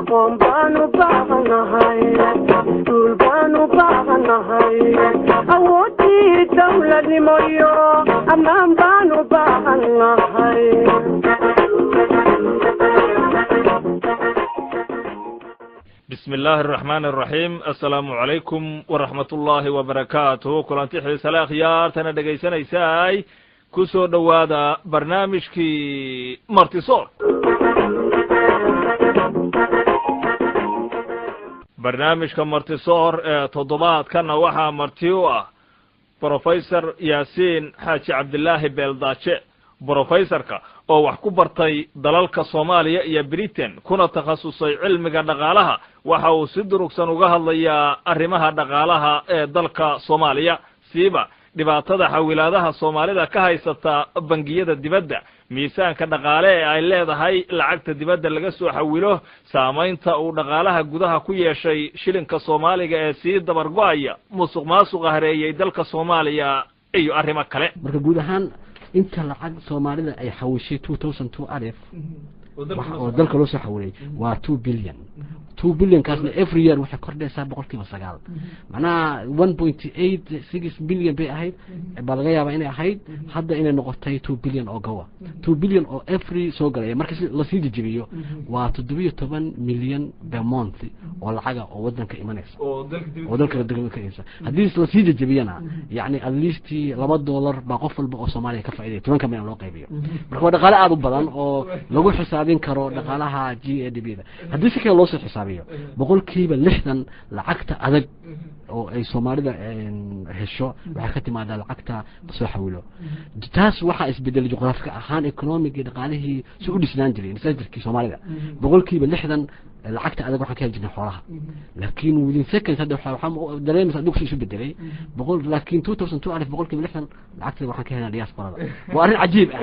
Aqoon baanu baahanahay, iskuul baanu baahanahay, awoodii dawladnimo iyo ammaan baanu baahanahay. Bismi illaahi araxmaani araxiim. Assalaamu calaykum waraxmat ullaahi wabarakaatuhu. Kulanti xiisale, akhyaartana dhegaysanaysaay, ku soo dhowaada barnaamijkii Martisoor. Barnaamijka Martisoor ee toddobaadkanna waxaa marti u ah Brofesor Yaasiin Xaaji Cabdilaahi Beeldaaje. Brofesorka oo wax ku bartay dalalka Soomaaliya iyo Britain, kuna takhasusay cilmiga dhaqaalaha, waxa uu si durugsan uga hadlayaa arrimaha dhaqaalaha ee dalka Soomaaliya, siiba dhibaatada xawilaadaha Soomaalida ka haysata bangiyada dibadda, miisaanka dhaqaale ee ay leedahay lacagta dibadda laga soo xawilo, saamaynta uu dhaqaalaha gudaha ku yeeshay shilinka Soomaaliga ee sii dabar go'aya, musuq maasuqa hareeyey dalka Soomaaliya iyo arrimo kale. Marka guud ahaan inta lacag Soomaalida ay xawishay 2002 oo dalka loo soo xawilay waa 2 billion. 2 billion kaasna every year waxay kordhaysaa 9%. Macnaha 1.86 billion bay ahayd, baa laga yaabaa inay ahayd, hadda inay noqotay 2 billion oo gowa 2 billion oo every soo galaya. Marka si lasii jejebiyo, waa 17 milyan per month oo lacaga oo wadanka imanaysa oo dalka ka imanaysa. Haddii lasii jejebiyana, yacni at least $2 baa qof walba oo Soomaaliya ka faa'iidaya, 10-ka milyan loo qaybiyo. Marka waa dhaqaale aada u badan oo lagu xisaabin karo dhaqaalaha GDP da. Haddii si kale loosoo xisaabiyo, 60% lacagta adag oo ay Soomaalida hesho waxay ka timaadaa lacagta lasoo xawilo. Taas waxaa isbedelay juqraafiga ahaan, economic dhaqaalihii si u dhisnaan jiray masajirkii Soomaalida. 60% lacagta adag waxaan ka heli jirnay xoolaha, laakiin within seconds hadda waxaa dareemaysa adduunka isu bedelay boqol, laakiin 2012 60% lacagta waxaan ka helnaa diasporada. Waa arrin cajiib ah.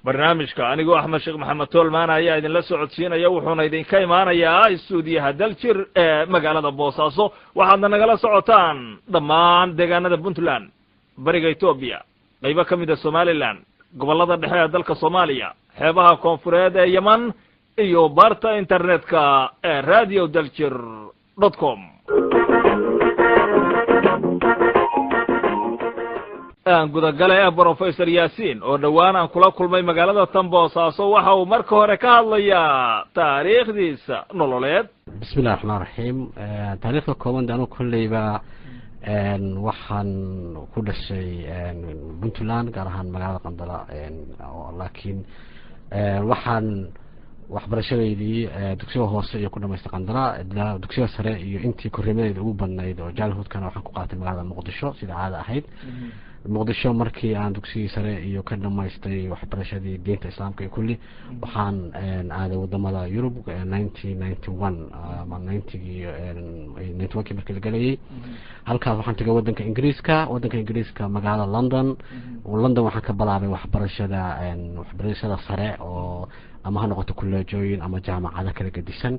Barnaamijka anigoo Axmed Sheekh Maxamed Toolmaan ayaa idinla socodsiinaya, wuxuuna idinka imaanayaa istuudiyaha Daljir ee magaalada Boosaaso. Waxaadna nagala socotaan dhammaan deegaanada Puntland, bariga Etoobiya, qaybo ka mid a Somaliland, gobollada dhexe ee dalka Soomaaliya, xeebaha koonfureed ee Yeman iyo barta internetka ee radiodaljir.com. Aan gudagale ee Brofesor Yaasiin oo dhowaan aan kula kulmay magaalada tan Boosaaso, waxa uu marka hore ka hadlayaa taariikhdiisa nololeed. Bismi illahi raxmaan raxiim. Taariikhda kooban de, anugu kolleyba waxaan ku dhashay Puntland, gaar ahaan magaalada Qandala, laakiin waxaan waxbarashadeydii dugsiga hoose iyo ku dhamaystay Qandala. Dugsiga sare iyo intii korriimadeyda ugu badnayd oo childhoodkana waxaan ku qaatay magaalada Muqdisho, sida caada ahayd. Muqdisho markii aan dugsigii sare iyo ka dhamaystay waxbarashadii diinta Islaamka iyo kulli, waxaan aaday wadamada Yurub 1991 ama ninetygii, 91-kii markii la gelayay. Halkaas waxaan tagay wadanka Ingiriiska, wadanka Ingiriiska magaalada London. London waxaan ka bilaabay waxbarashada sare oo ama ha noqoto kulleejooyin ama jaamacado kala gedisan.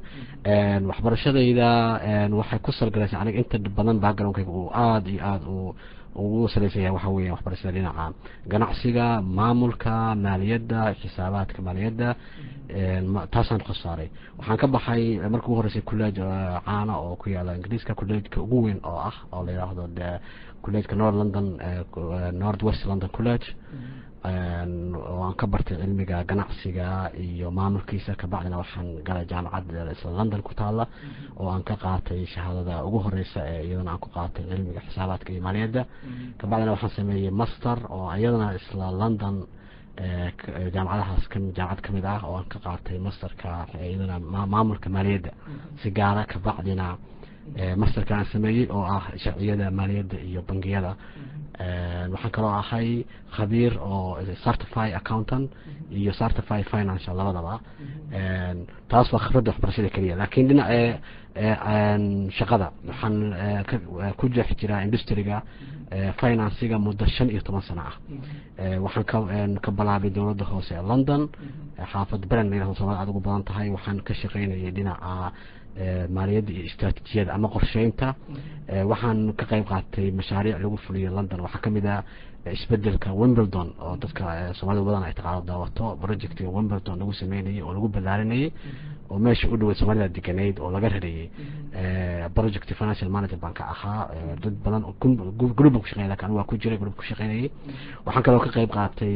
Waxbarashadayda waxay ku salgalaysay aniga inta badan backgroundkayga uu aada iyo aada u ugu salaysan yahay waxa weeya waxbarashada dhinaca ganacsiga, maamulka maaliyadda, xisaabaadka maaliyadda. Taasaan khasaaray. Waxaan ka baxay markii ugu horreysay college caana oo ku yaala Ingiriiska, collegeka ugu weyn oo ah oo la yidhaahdo de collegeka North London, North West London College, oo aan ka bartay cilmiga ganacsiga iyo maamulkiisa. Kabacdina waxaan galay jaamacadda isla London ku taala oo aan ka qaatay shahaadada ugu horeysa ee iyadana aan ku qaatay cilmiga xisaabaadka iyo maaliyadda. Kabacdina waxaan sameeyey master oo iyadana isla London jaamacadahaas ka jaamacad kamid ah oo aan ka qaatay masterka, iyadana maamulka maaliyadda si gaara. Kabacdina masterka aan sameeyey oo ah sharciyada maaliyadda iyo bangiyada. Waxaan kaloo ahay khabiir oo certified accountant iyo certified financial labadaba. Taas waa khibradda waxbarashada keliya, laakiin dhinaca shaqada waxaan ku jeex jiraa industryga financiga muddo 15 sano ah. Waxaan ka bilaabay dowladda hoose ee London, xaafad Beren la yirahdo, Soomaalida aad ugu badan tahay. Waxaan ka shaqaynayay dhinaca maaliyadda iyo istaraatiijiyada ama qorsheynta. Waxaan ka qayb qaatay mashaariic lagu fuliyo London. Waxaa kamid ah isbedelka Wimbledon oo dadka Soomaalida badan ay taqaano daawato, projectiga Wimbledon lagu sameynayay oo lagu ballaarinayay. Oo meesha u dhaweyd Soomaalida deganayd oo laga rarayay, project financial manager baan ka ahaa. Dad badan group baan ku shaqeynay, lakin anigu waa ku jiray group ku shaqeynayay. Waxaan kaloo ka qayb qaatay,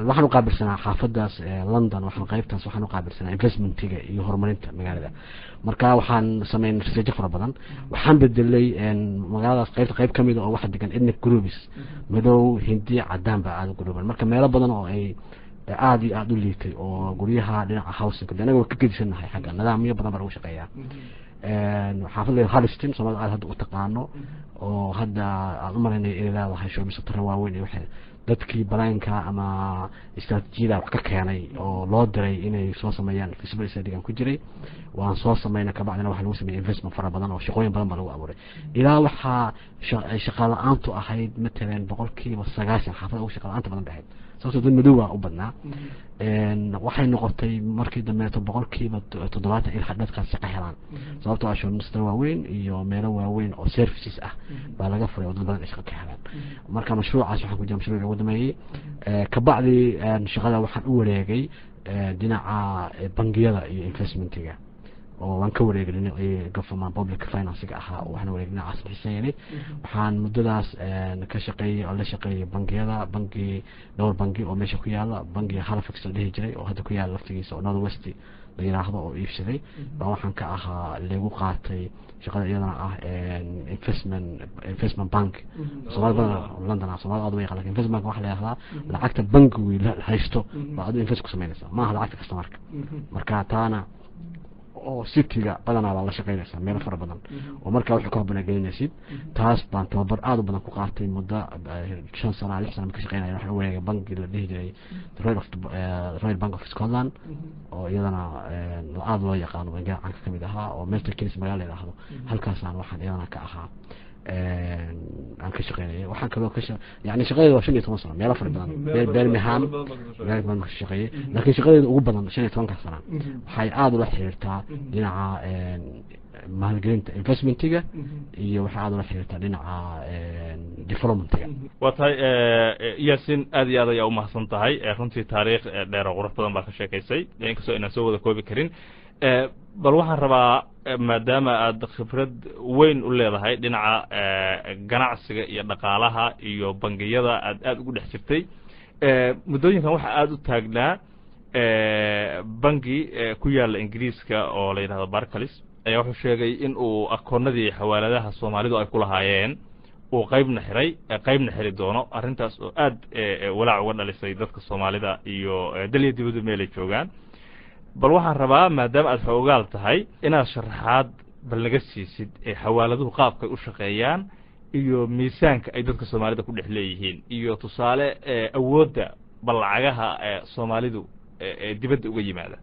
waxaan u qaabilsanaa xaafadaas London, waxaan qaybtaas waxaan u qaabilsanaa investmentiga iyo horumarinta magaalada. Marka waxaan sameynay research fara badan, waxaan bedelay magaaladaas qaybta qayb kamid oo waxa degan ethnic groups, madow, Hindi, cadaan baa aada u groupan. Marka meelo badan oo ay aada iyo aada u liitay oo guryaha dhinaca housing, de anaga waa ka gedisanahay xagga nidaamyo badan baa lagu shaqeeyaa. Xaafad la Harlesden, Soomaalida aad hadda u taqaano, oo hadda aan u malaynaya inay leedahay shopping centre waaweyn, iyo waxay dadkii balaanka ama istaraatiijiyada wax ka keenay oo loo diray inay soo sameeyaan feasibility study-gan ku jiray, waan soo sameynay. Kabacdina waxaa lagu sameeyey investment fara badan oo shaqooyin badan baa lagu abuuray, ilaa waxaa shaqa la-aantu ahayd matalan 90% xaafada ugu shaqa la-aanta badan bay ahayd, sababtoo dad madow baa u badnaa. Waxay noqotay markii dambeeto 70% in dadkaas shaqo helaan, sababtoo ah shopping centre waaweyn iyo meelo waaweyn oo services ah baa laga furay oo dad badan ay shaqo ka helaan. Marka mashruucaas waxaan ku jira mashruuci ugu dambeeyey. Kabacdi shaqada waxaan u wareegay dhinaca bangiyada iyo investmentiga, oo waan ka wareegay dhinacii government public financega ahaa, oo waxaan wareegay dhinacaas xiseynay. Waxaan muddadaas ka shaqeeyey oo la shaqeeyey bangiyada, bangi, dhowr bangi oo meesha ku yaala. Bangiga Halifax la dhihi jiray oo hadda ku yaala laftigiisa oo North West la yiraahdo oo iibsaday baa waxaan ka ahaa lagu qaatay shaqada iyadana ah investment bank. Soomali badan London ah Soomaalida aad uma yaqaan, lakin investment bank waxaa la yihahdaa lacagta bankigu haysto baa adigu invest ku samaynaysaa, maaha lacagta customerka. Marka taana oo cityga badanaa baa la shaqeynaysaa meelo fara badan oo markaa wuxuu ka habboonaa gelinaysid. Taas baan tababar aada u badan ku qaatay muddo 5 sana, 6 sana ka shaqeynaya. Waxaan u wareegay banki la dhihi jiray Royal Bank of Scotland, oo iyadana aada loo yaqaano, bangiyada caanka kamid ahaa, oo Milton Keynes magaala la yidhaahdo. Halkaasaan waxaan iyadana ka ahaa aan ka shaqeynayay. Waxaan kaloo ka yani shaqadeeda waa 15 sano, meelo fara badan, Birmingham meel badan ka shaqeeyay, laakiin shaqadeeda ugu badan 15-ka sana waxay aada ula xiriirtaa dhinaca maalgelinta, investmentiga, iyo waxay aada ula xiriirtaa dhinaca developmentiga. Waa tahay Yaasin, aad iyo aad ayaa umahadsan tahay. Runtii taariikh dheer oo qurux badan baa ka sheekaysay, inkastoo inaan soo wada koobi karin. Bal waxaan rabaa, maadaama aad khibrad weyn u leedahay dhinaca ganacsiga iyo dhaqaalaha iyo bangiyada, aad aada ugu dhex jirtay muddooyinkan, waxaa aada u taagnaa bangi ku yaala Ingiriiska oo la yidhahdo Barclays ayaa wuxuu sheegay in uu akoonadii xawaaladaha Soomaalidu ay ku lahaayeen uu qaybna xiray, qaybna xiri doono, arrintaas oo aad walaac uga dhalisay dadka Soomaalida iyo dalya dibadda meelay joogaan. Bal waxaan rabaa, maadaama aad xoogaal tahay, inaad sharaxaad bal naga siisid xawaaladuhu qaabkay u shaqeeyaan iyo miisaanka ay dadka Soomaalida ku dhex leeyihiin, iyo tusaale awoodda bal lacagaha Soomaalidu dibadda uga yimaada.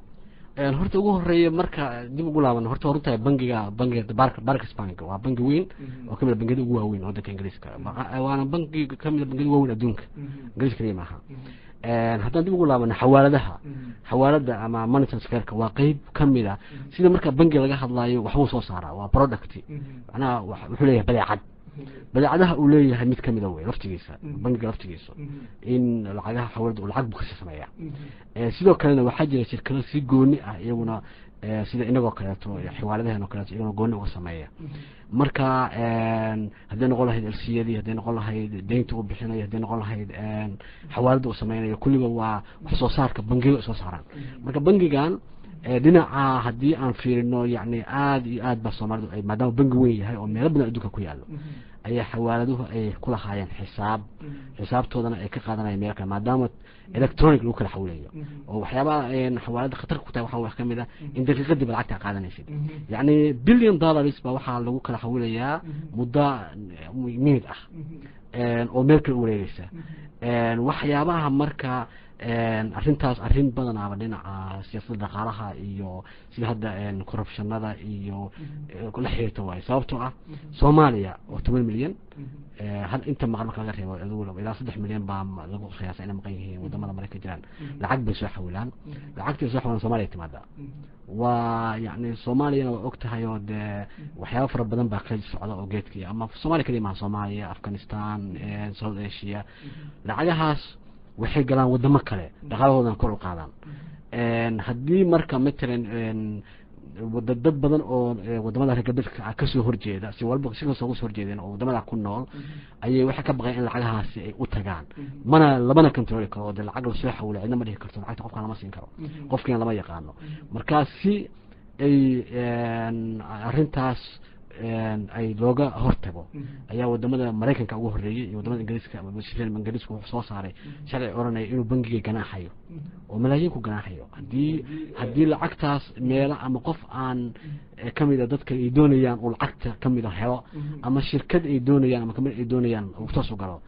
Horta ugu horeeya, marka dib ugu laaban, horta runtahay bangiga Barclays Bank waa bangi weyn oo kamid a bangiyada ugu waaweyn waddanka Ingiriiska, waana bangi kamid a bangiyada ugu waaweyn adduunka, Ingiriiska kaliya maaha. Haddaan dib ugu laabano xawaaladaha, xawaalada ama money transferka waa qeyb kamid a sida marka bangi laga hadlaayo waxbuu soo saaraa, waa product, macnaha wuxuu leeyahay badeecad. Badeecadaha uu leeyahay mid kamida wey laftigiisa bangiga laftigiisa in lacagaha xawaalada uu lacag buu kasii sameeyaa. Sidoo kalena waxaa jira shirkado si gooni ah iyaguna sida inagoo kaleeto xawaaladahan oo kaleeto iyaguna gooni uga sameeya. Marka hadday noqon lahayd LC-yadii, hadday noqon lahayd deynta uu bixinayo, hadday noqon lahayd xawaalada uu sameynayo, kulliba waa wax soo saarka bangiga soo saaraan. Marka bangigan dhinaca haddii aan fiirino, yani aada iyo aad ba Soomaalidu ay, maadaama bangi weyn yahay oo meelo badan adduunka ku yaalo, ayaa xawaaladuhu ay kulahaayeen xisaab, xisaabtoodana ay ka qaadanayeen meel kale, maadaama electronic lagu kala xawilayo. Oo waxyaabaha xawaalada khatar ku tahay waxaa wax kamid ah in daqiiqadiiba lacagta qaadanaysid, yacni billion dollars ba waxaa lagu kala xawilayaa muddo minute ah oo meel kale u wareegeysa. Waxyaabaha marka arrintaas arrin badanaaba dhinaca siyaasadda dhaqaalaha iyo sida hadda corruptionada iyo la xiriirta waayo, sababtoo ah Soomaaliya oo 10 milyan hal inta maqan marka laga reebo, adigu ilaa 3 milyan baa lagu qiyaasa inay maqan yihiin wadamada Maraykanka jiraan. Lacag bay soo xawilaan, lacagtay soo xawilaan Soomaaliya timaada, waa yacni Soomaaliyana waa og tahay oo dee waxyaaba fara badan baa ka socda oo geedkii ama Soomaaliya kaliya maha, Soomaaliya, Afghanistan, South Asia, lacagahaas waxay galaan wadamo kale, dhaqaalahoodana kor u qaadaan. Haddii marka matalan dad badan oo wadamada reer galbeedka kasoo horjeeda, si walba si kastoo kasoo horjeedeen oo wadamada ku nool, ayay waxay ka baqeen in lacagahaasi ay u tagaan, mana lamana controli karo. Oo dee lacag lasoo xawilo cidna ma dhihi karto lacagta qofkaan lama siin karo, qofkiina lama yaqaano. Marka si ay arrintaas ay looga hortago ayaa wadamada Maraykanka ugu horeeyey iyo wadamada Ingiriiska. Ingiriisku wuxuu soo saaray sharci oranaya inuu bangiga ganaaxayo oo malaayiin ku ganaaxayo haddii lacagtaas meelo ama qof aan kamida dadka ay doonayaan uu lacagta kamida helo, ama shirkad ay doonayaan ama kamid ay doonayaan uu toos u galo.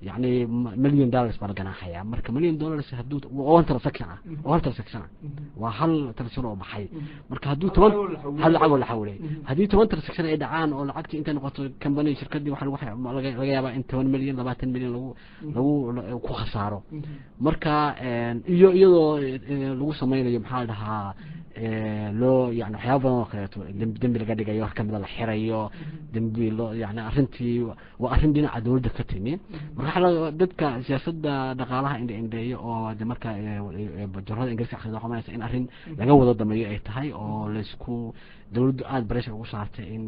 Yacni million dollars baa la ganaaxaya. Marka million dollars hadduu one transaction ah, oo hal transaction ah, waa hal transaction oo baxay. Marka hadduu 10 hal lacag oo la xawilay, haddii 10 transaction ay dhacaan oo lacagtii intay noqoto company shirkadii, waxa laga yaabaa in 10 milyan, 20 milyan lagu ku khasaaro. Marka iyo iyadoo lagu sameynayo, maxaa la dhahaa, loo yani waxyaaba badan oo kaleeto, dembi laga dhigayo, wax kamida la xirayo, dembi loo yani arrintii waa arrin dhinaca dowladda ka timi. Marka waxaa dadka siyaasadda dhaqaalaha indha indheeyo oo de marka jornada Ingiriiska akhrido waxaa malaysa in arrin laga wada dameeyo ay tahay oo laysku dowladdu aada pressure ugu saartay in,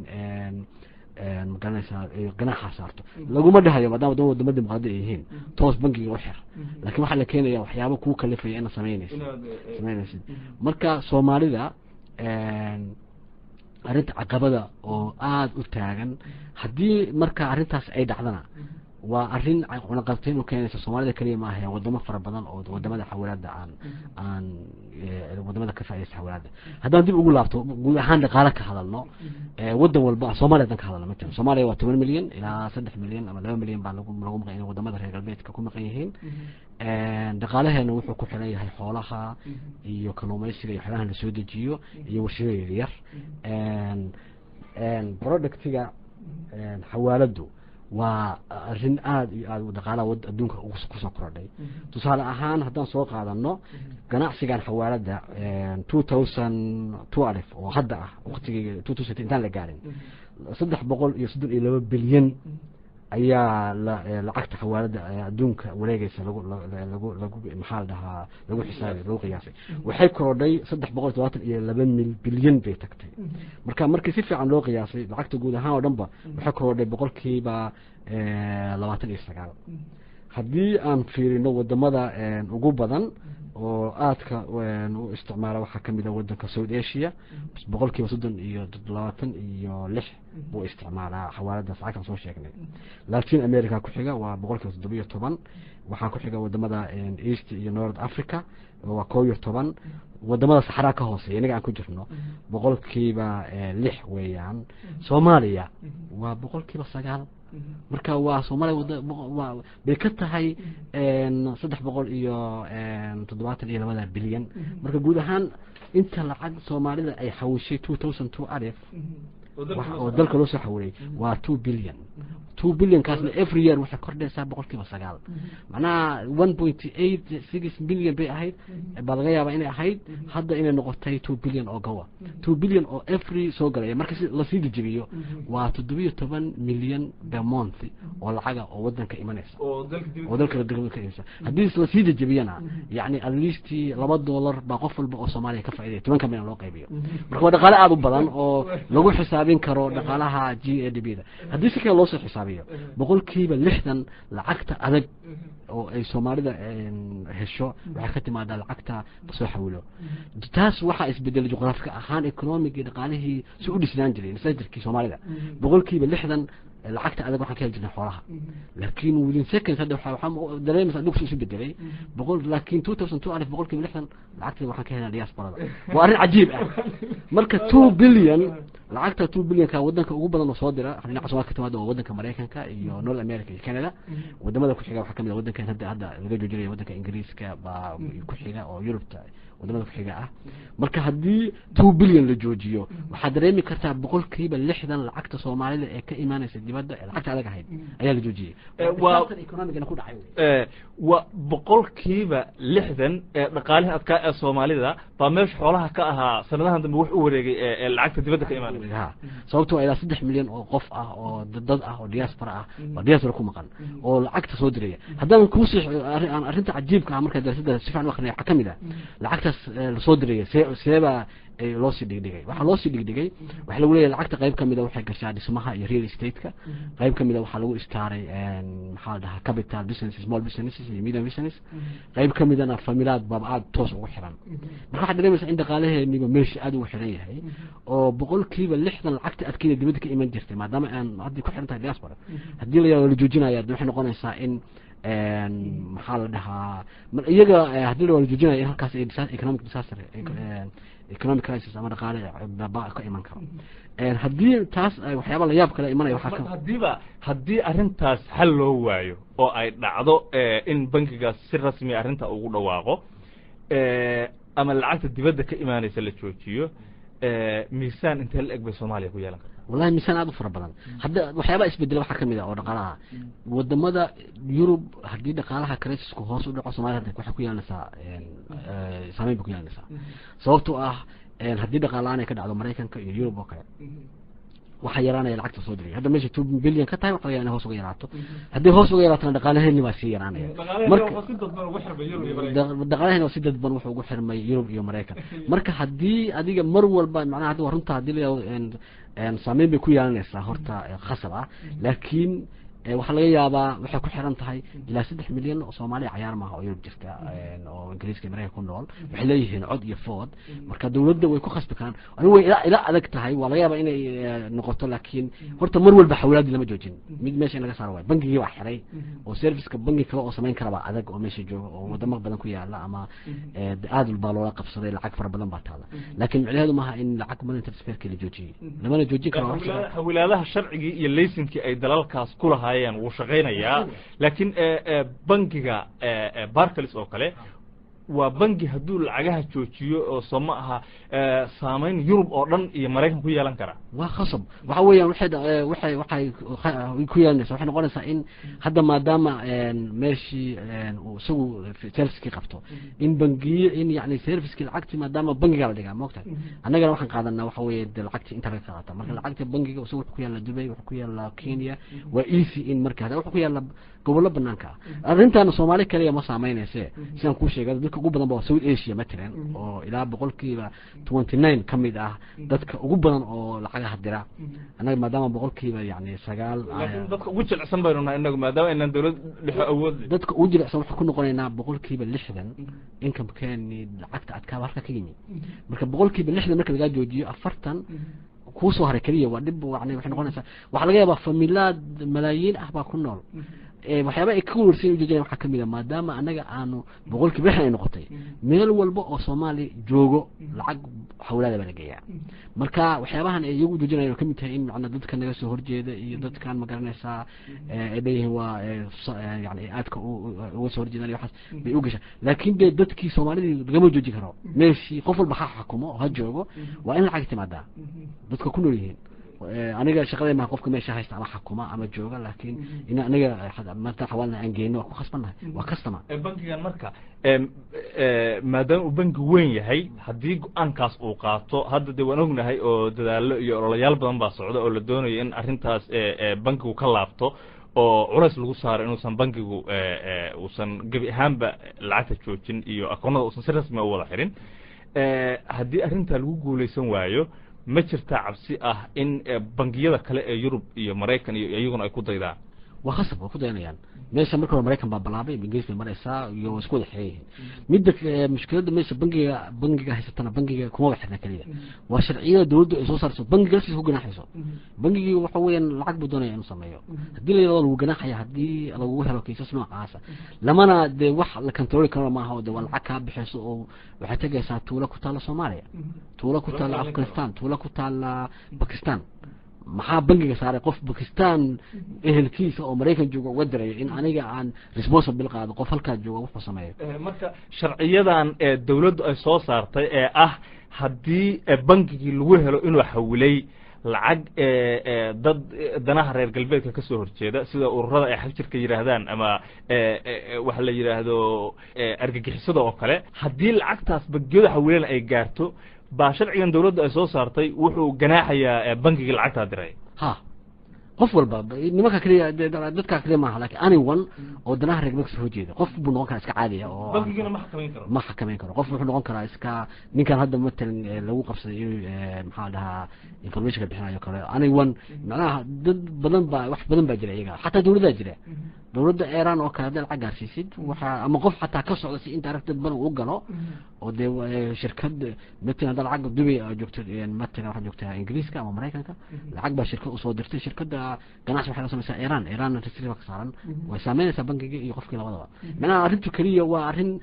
magaranaysaa, ganaaxa saarto. Laguma dhahayo maadaama wadamo dimuqraadi ay yihiin toos bankiga u xir, laakiin waxaa la keenaya waxyaabo kuu kalifaya inaad sameynaysid. Marka Soomaalida arrinta caqabada oo aada u taagan, haddii marka arrintaas ay dhacdana, waa arrin cunaqabteyn u keenaysa Soomaalida keliya ma ahe, wadamo fara badan oo wadamada xawilaada aan wadamada ka faaidaysta xawilaada. Haddaan dib ugu laabto guud ahaan dhaqaale ka hadalno, wadan walba, Soomaaliya haddaan ka hadalno, matalan Soomaaliya waa 10 milyan ilaa 3 milyan ama 2 milyan baa lagu maqan inay wadamada reer galbeedka ku maqan yihiin. Dhaqaalaheena wuxuu ku xiran yahay xoolaha iyo kalluumeysiga iyo xoolaha lasoo dejiyo iyo warshado yaryar. Productiga xawaaladu waa arrin aada iyo aada dhaqaalaha adduunka kusoo korodhay. Tusaale ahaan haddaan soo qaadano ganacsigan xawaalada, 2012 oo hadda ah waqtigii 2000 intaan la gaarin, 332 bilyan ayaa lacagta xawaalada adduunka wareegeysa lagu maxaa la dhahaa, lagu xisaabay, lagu qiyaasay. Waxay korodhay 372 bilyan bay tagtay. Marka markii si fiican loo qiyaasay lacagta guud ahaan oo dhan ba waxay korodhay 29%. Haddii aan fiirino wadamada ugu badan oo aadka u isticmaala, waxaa kamid a wadanka South Asia, 30% iyo 26 buu isticmaalaa xawaaladaas lacagtaan soo sheegnay. Latin America ku xiga, waa 17%. Waxaa ku xiga wadamada East iyo North Africa, waa 11. Wadamada Saxraa ka hooseeya, inaga aan ku jirno, 6% weeyaan. Soomaaliya waa 9%. Marka waa Soomaaliya wada waa bay ka tahay 372 bilyan. Marka guud ahaan inta lacag Soomaalida ay xawishay 2012 oo dalka loo soo xawilay waa 2 billion. 2 billion kaasna every year waxay kordhaysaa 9%. Macnaha 1.86 billion bay ahayd baa laga yaabaa inay ahayd, hadda inay noqotay 2 billion oo gawa 2 billion oo every soo galaya. Marka si lasii dejibiyo waa 17 milyan per month oo lacaga oo wadanka imanaysa oo dalka ka imanaysa. Haddii lasii dejibiyana, yacni at least $2 baa qof walba oo Soomaaliya ka faa'iidaya, 10-ka milyan loo qaybiyo. Marka waa dhaqaale aada u badan oo lagu xisaabin karo dhaqaalaha GDP da. Haddii si kale loosoo xisaabiyo, 60% lacagta adag oo ay Soomaalida hesho waxay ka timaadaa lacagta lasoo xawilo. Taas waxaa isbedelay juqraafiga ahaan economic dhaqaalihii si u dhisnaan jiray masajirkii Soomaalida. 60% lacagta adag waxaan ka heli jirnay xoolaha, laakiin within seconds hadda waxaa dareemaysa dhugsi isu bedelay boqol, laakiin 2012 60% lacagta waxaan ka helnaa diasporada. Waa arrin cajiib ah. Marka 2 billion, lacagta 2 billionka wadanka ugu badan oo soo dira dhinaca Soomaalka ka timaada waa wadanka Maraykanka iyo North America iyo Canada. Wadamada ku xiga waxaa kamid ah wadankan hadda laga joojinaya, wadanka Ingiriiska baa ku xiga oo Yurubta wadamada ku xiga ah. Marka haddii 2 billion la joojiyo, waxaad dareemi kartaa 60% lacagta Soomaalida ee ka imaanaysa dibadda ee lacagta adag ahayd ayaa la joojiyey. Economigana ku dhacay. Waa 60% ee dhaqaalihii adkaa ee Soomaalida baa meesha xoolaha ka ahaa sanadahan dambe wax u wareegay ee lacagta dibadda ka imaanaysa. Ha, sababtoo ilaa 3 milyan oo qof ah oo dad ah oo diaspora ah waa diaspora ku maqan oo lacagta soo diraya. Haddaan kuusii aan arrinta cajiibka ah, marka darasada si fiican u akrinaya, waxaa kamid ah lacagtaas lasoo diraya seebaa loo sii dhigdhigay. Waxaa loo sii dhigdhigay, waxaa lagu leeyahay lacagta qayb kamida waxay gashaa dhismaha iyo real estate-ka, qayb kamida waxaa lagu istaaray, maxaa la dhahaa, capital business, small businesses iyo medium business, qayb kamidana familaad baaba aada toos ugu xiran. Marka waxaad dareemaysaa in dhaqaalaheeniba meesha aada ugu xiran yahay, oo 60% lacagta adkeeda dibadda ka iman jirtay, maadaama aan haddii ku xiran tahay diaspora, haddii la yihahdo la joojinaya, waxay noqonaysaa in, maxaa la dhahaa, iyaga haddii la joojinaya in halkaas economic disaster, economic crisis ama dhaqaale baaba ka iman karo. Haddii taas waxyaaba la yaab kale imanaya waxaa ka Haddiiba haddii arrintaas xal loo waayo oo ay dhacdo in bankigaas si rasmi arrinta ugu dhawaaqo ama lacagta dibadda ka imaanaysa la joojiyo, miisaan intee la eg bay Soomaaliya ku yeelan kartaa? Wallahi, miisaan aada u fara badan. Hadda waxyaabaa isbedela waxaa kamid ah oo dhaqaalaha wadamada Yurub, haddii dhaqaalaha crisisku hoos u dhaco, Somalia hadda waxay ku yeelanaysaa saameyn bay ku yeelanaysaa, sababtoo ah haddii dhaqaala-aan ay ka dhacdo Maraykanka iyo Yurub oo kale, waxaa yaraanaya lacagta soo diray. Hadda meesha 2 billion ka tahay, waxa laga yaabaa inay hoos uga yaraato. Haddii hoos uga yaraatona, dhaqaalaheeni baa sii yaraanaya. Marka dhaqaalaheeni waa si dadban wuxuu ugu xirmay Yurub iyo Maraykan. Marka haddii adiga mar walba, macnaha, hadda waa runta, haddii la yidhahdo saameyn bay ku yeelanaysaa horta khasab ah, laakiin waxaa laga yaabaa waxay ku xiran tahay ilaa 3 milyan oo Soomaaliya cayaar maaha oo Yurub jirta oo Ingiriiska iyo Maraykanka ku nool, waxay leeyihiin cod iyo food. Marka dawladda way ku khasbi karaan. Anigu way ila adag tahay, waa laga yaabaa inay noqoto, laakiin horta mar walba xawlaadii lama joojin. Mid meesha in laga saaro waay, bangigii baa xiray oo serviceka bangi kale oo samayn kara baa adag oo meesha jooga oo wadamo badan ku yaala ama aad baa loola qabsaday, lacag fara badan baa taala, laakiin micnaheedu maaha in lacag money transferka la joojiyey, lamana joojin karo. Xawilaadaha sharcigii iyo laysinkii ay dalalkaas ku lahaayeen wuu shaqaynayaa, laakiin bangiga Barclays oo kale waa bangi hadduu lacagaha joojiyo oo soo ma aha saameyn Yurub oo dhan iyo Maraykan ku yeelan kara? Waa khasab. Waxa weeyaan waxay ku yeelanaysaa, waxay noqonaysaa in hadda maadaama meeshii uu isagu servicekii qabto in bangiyo in yani servicekii lacagtii maadaama bangiga la dhigaa, maogtahay, annagana waxaan qaadanaa waxa weeye de lacagtii inta laga qaadata. Marka lacagta bangiga isagu wuxuu ku yaalla Dubay, wuxuu ku yaalla Kenya, waa easy in marka hada wuxuu ku yaalla gobollo banaanka ah. Arrintaana Soomaali kaliya ma saameynayse, sidaan kuu sheegay, dadka ugu badan ba waa South Asia matalan, oo ilaa 29% ka mid ah dadka ugu badan oo lacagaha dira. Annaga maadaama 9% Laakiin dadka ugu jilicsan baynu nahay inagu, maadaama aynaan dawlad dhexo awood leh. Dadka ugu jilicsan waxaan ku noqonaynaa 60% incomekeeni lacagta adkaaba halka ka yimid. Marka 60% marka lagaa joojiyo, 40 kuusoo haray keliya waa dhib. Yani waxay noqonaysaa, waxaa laga yaabaa familaad malaayiin ah baa ku nool. Waxyaaba ay ka warsan ujeedinayaan waxaa kamid a maadaama anaga aanu 60% ay noqotay, meel walba oo Soomaali joogo lacag xawlaada baa la geeyaa. Marka waxyaabahan ay iyagu joojinayan oo kamid tahay in macnaa dadka naga soo horjeeda iyo dadkan, ma garanaysaa, ay leeyihiin waa yani aadka uga soo horjeedaan iyo waxaas bay u gashaa. Laakiin dee dadkii Soomaalidii lagama joojin karo meeshii, qof walba ha xakumo oo ha joogo, waa in lacag timaadaa dadka ku nool yihiin. Aniga shaqaday maha qofka meesha haysta ama xakuma ama jooga, laakiin in aniga marta xawaalna aan geyno waa ku khasbannahay, waa customer. Bankigan marka maadaama uu banki weyn yahay, haddii go-aankaas uu qaato, hadda dee waan ognahay oo dadaallo iyo ololayaal badan baa socda oo la doonayo in arrintaas bankigu ka laabto oo culays lagu saaro inuusan bankigu uusan gebi ahaanba lacagta joojin iyo akoonada uusan si rasmi u wada xirin. Haddii arrintaa lagu guulaysan waayo, ma jirtaa cabsi ah in bangiyada kale ee Yurub iyo Maraykan iyo iyaguna ay ku daydaan? Waa khasab, waa ku dayanayaan. Meesha marka hore Maraykan baa bilaabay, Ingiriis bay maraysaa iyo waa isku wada xiran yihiin. Midda mushkiladda meesha bangiga haysatana, bangiga kuma wada xirna keliya, waa sharciyada dawladdu ay soo saarto bangiga laftiisa ku ganaaxayso. Bangigii waxa weeyaan lacag buu doonaya inuu sameeyo, haddii la yidhahdo lagu ganaaxaya haddii lagugu helo kiisas noocaasa, lamana dee wax la controli karo maaha, oo de waa lacag kaa bixayso oo waxay tegaysaa tuulo ku taalla Soomaaliya, tuulo ku taalla Afghanistan, tuulo ku taalla Bakistan. Maxaa bangiga saaray qof Bakistan ehelkiisa oo Maraykan jooga uga diraya in aniga aan responsible qaado qof halkaa jooga wuxuu sameeyo? Marka sharciyadan ee dawladdu ay soo saartay ee ah haddii bangigii lagu helo inuu xawilay lacag dad danaha reer galbeedka ka soo horjeeda, sida ururada ay xagjirka yidhaahdaan ama waxa la yidhaahdo argagixisada oo kale, haddii lacagtaas bangiyadu xawileen ay gaarto, Baa sharcigan dawladdu ay soo saartay wuxuu ganaaxayaa bankiga lacagtaa diray. Ha, qof walba, nimanka keliya, dadka keliya maaha, lakin anyone oo danaha reer galbeedka kasoo horjeeda, qof buu noqon karaa iska caadiya oo Bankigana ma xakamayn karo. Ma xakamayn karo. Qof wuxuu noqon karaa iska ninkan hadda matalan lagu qabsaday inuu maxaa dhahaa informationka bixinayo kale, anyone. Macnaha dad badan baa, wax badan baa jira iyaga, xataa dawladdaa jira, dawladda Iran oo kale haddaad lacag gaarsiisid waxa, ama qof xataa ka socda si indirect dad badan uu galo oo dee shirkad matalan haddaad lacag Dubay aad joogto, matalan waxaad joogtaa Ingiriiska ama Maraykanka, lacag baa shirkad usoo dirtay, shirkadda ganacsi waxay la samaysaa Iran, Iran restriction ka saaran, way saameynaysaa bankiga iyo qofkii labadaba. Macnaha arrintu keliya waa arrin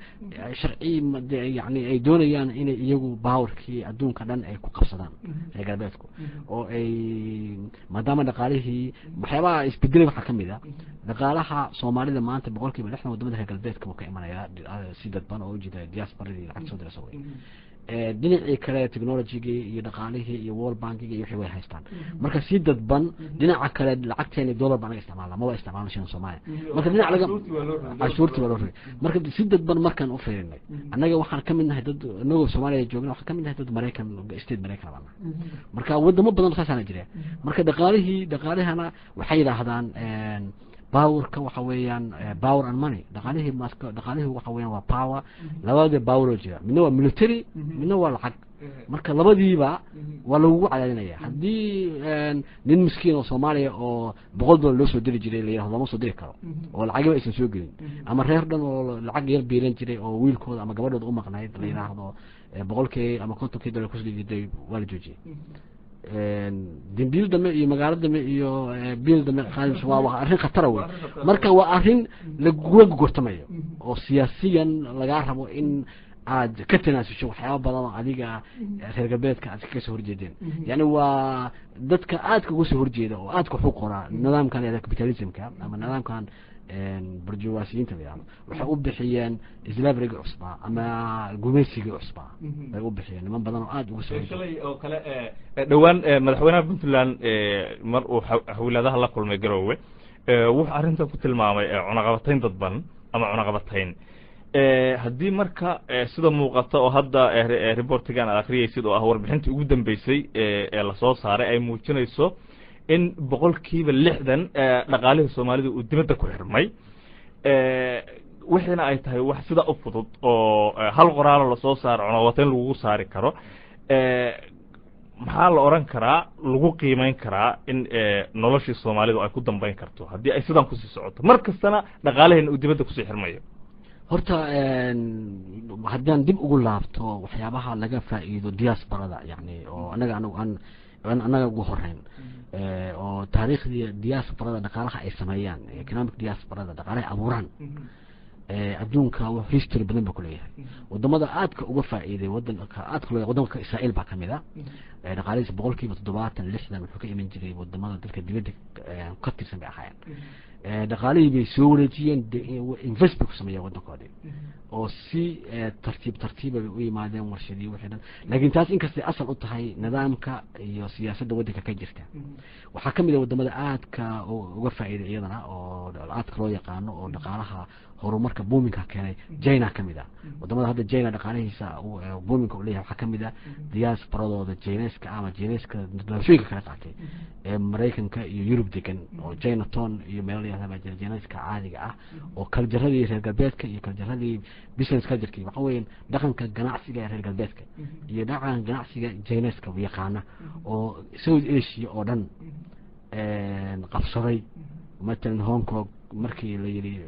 sharci dee, yani ay doonayaan inay iyagu powerkii adduunka dhan ay ku qabsadaan reer galbeedku, oo ay maadaama dhaqaalihii waxyaabaha isbedelay waxaa kamid a dhaqaalaha Soomaalida maanta 60% wadamada reer galbeedka buu ka imanayaa si dadban oo ujeeda diasporadii lacag soo diraysa wey. Dhinacii kale technologygii iyo dhaqaalihii iyo World Bankiga iyo wixii way haystaan. Marka si dadban dhinaca kale lacagteeni dollar baan naga isticmaalna, maba isticmaalno shilin Soomaaliya. Marka dhinac laga canshuurtii waa loo rogay. Marka si dadban markaan u fiirinay, annaga waxaan ka mid nahay dad inagoo Soomaaliya joogna, waxaan ka mid nahay dad Maraykan state Maraykan baan nahay. Marka wadamo badan saasaana jira. Marka dhaqaalihii, dhaqaalihana waxay yidhaahdaan powerka waxa weeyaan power and money. Dhaqaalihii maska, dhaqaalihii waxa weeyaan waa power, labada power oo jira, midna waa military, midna waa lacag. Marka labadiiba waa lagugu cadaadinaya. Haddii nin miskiin oo Soomaaliya oo $100 loo soo diri jiray la yidhahdo lama soo diri karo oo lacagiba aysan soo gelin, ama reer dhan oo lacag yar biilan jiray oo wiilkooda ama gabadhooda u maqnayd la yidhaahdo 100-kii ama 50-kii dollar kusoo jiray waa la joojiyey, dembiil dambe iyo magaalo dambe iyo biil dambe qaadis, waa arrin khatara wey. Marka waa arrin lagula gogortamayo oo siyaasiyan lagaa rabo in aad ka tanaasusho waxyaaba badan oo adiga reer galbeedka aad kaga soo horjeedeen. Yani waa dadka aadka uga soo horjeeda oo aadka wax u qoraa nidaamkan la capitalismka ama nidaamkan burjuwaasiyiinta la yihahdo, waxay u bixiyeen slaveryga cusbaa ama gumaysigii cusbaa bay u bixiyeen, niman badan oo aada uga soo horjeeda. Shalay oo kale dhowaan madaxweynaha Puntland mar uu xawilaadaha la kulmay Garowe wuxuu arrintan ku tilmaamay cunaqabatayn dadban ama cunaqabatayn. Haddii marka sida muuqata oo hadda reportigan aad akriyaysid oo ah warbixintii ugu dambeysay ee lasoo saaray ay muujinayso in 60% dhaqaalihii Soomaalida uu dibadda ku xirmay, wixiina ay tahay wax sida u fudud oo hal qoraalo lasoo saaro cunaqabatayn lagugu saari karo, maxaa la oran karaa, lagu qiimeyn karaa in noloshii Soomaalidu ay ku dambeyn karto haddii ay sidan kusii socoto, mar kastana dhaqaalaheena uu dibadda kusii xirmayo? Horta haddaan dib ugu laabto waxyaabaha laga faa'iido diasporada, yani oo anaga anagu aan annaga ugu horeyn oo taariikhdii diasporada dhaqaalaha ay sameeyaan, economic diasporada dhaqaalaha ay abuuraan, adduunka history badan ba kuleeyahay. Wadamada aadka uga faa'iiday, wadanka aadka loo wadanka Israel baa kamid a. Dhaqaalihiisa 70%, 60 wuxuu ka iman jiray wadamada dalka dibadda ka tirsan bay ahaayeen. Dhaqaalihii bay soo wareejiyeen, invest bay ku sameeyeen wadankoodii oo si tartiib tartiiba bay u yimaadeen warshadii wixii dhan. Laakiin taas inkastay asal u tahay nidaamka iyo siyaasadda waddanka ka jirta, waxaa kamid ah wadamada aadka uga faa'iiday iyadana oo aadka loo yaqaano oo dhaqaalaha horumarka boomingka keenay, China kamid ah. Wadamada hadda China dhaqaalihiisa boomingka uu leeyahay waxaa kamid ah diasporadooda Chineska ama Chineska doorashooyinka kala qaatay ee Maraykanka iyo Yurub degan oo Chinatown iyo meelo la yihahda baa jira, Chineska caadiga ah oo cultureadii reer galbeedka iyo cultureadii business cultureki, waxa weeyaan dhaqanka ganacsiga ee reer galbeedka iyo dhaqanka ganacsiga Chineska yaqaana oo South Asia oo dhan qabsaday. Matalan Hong Kong markii la yidhi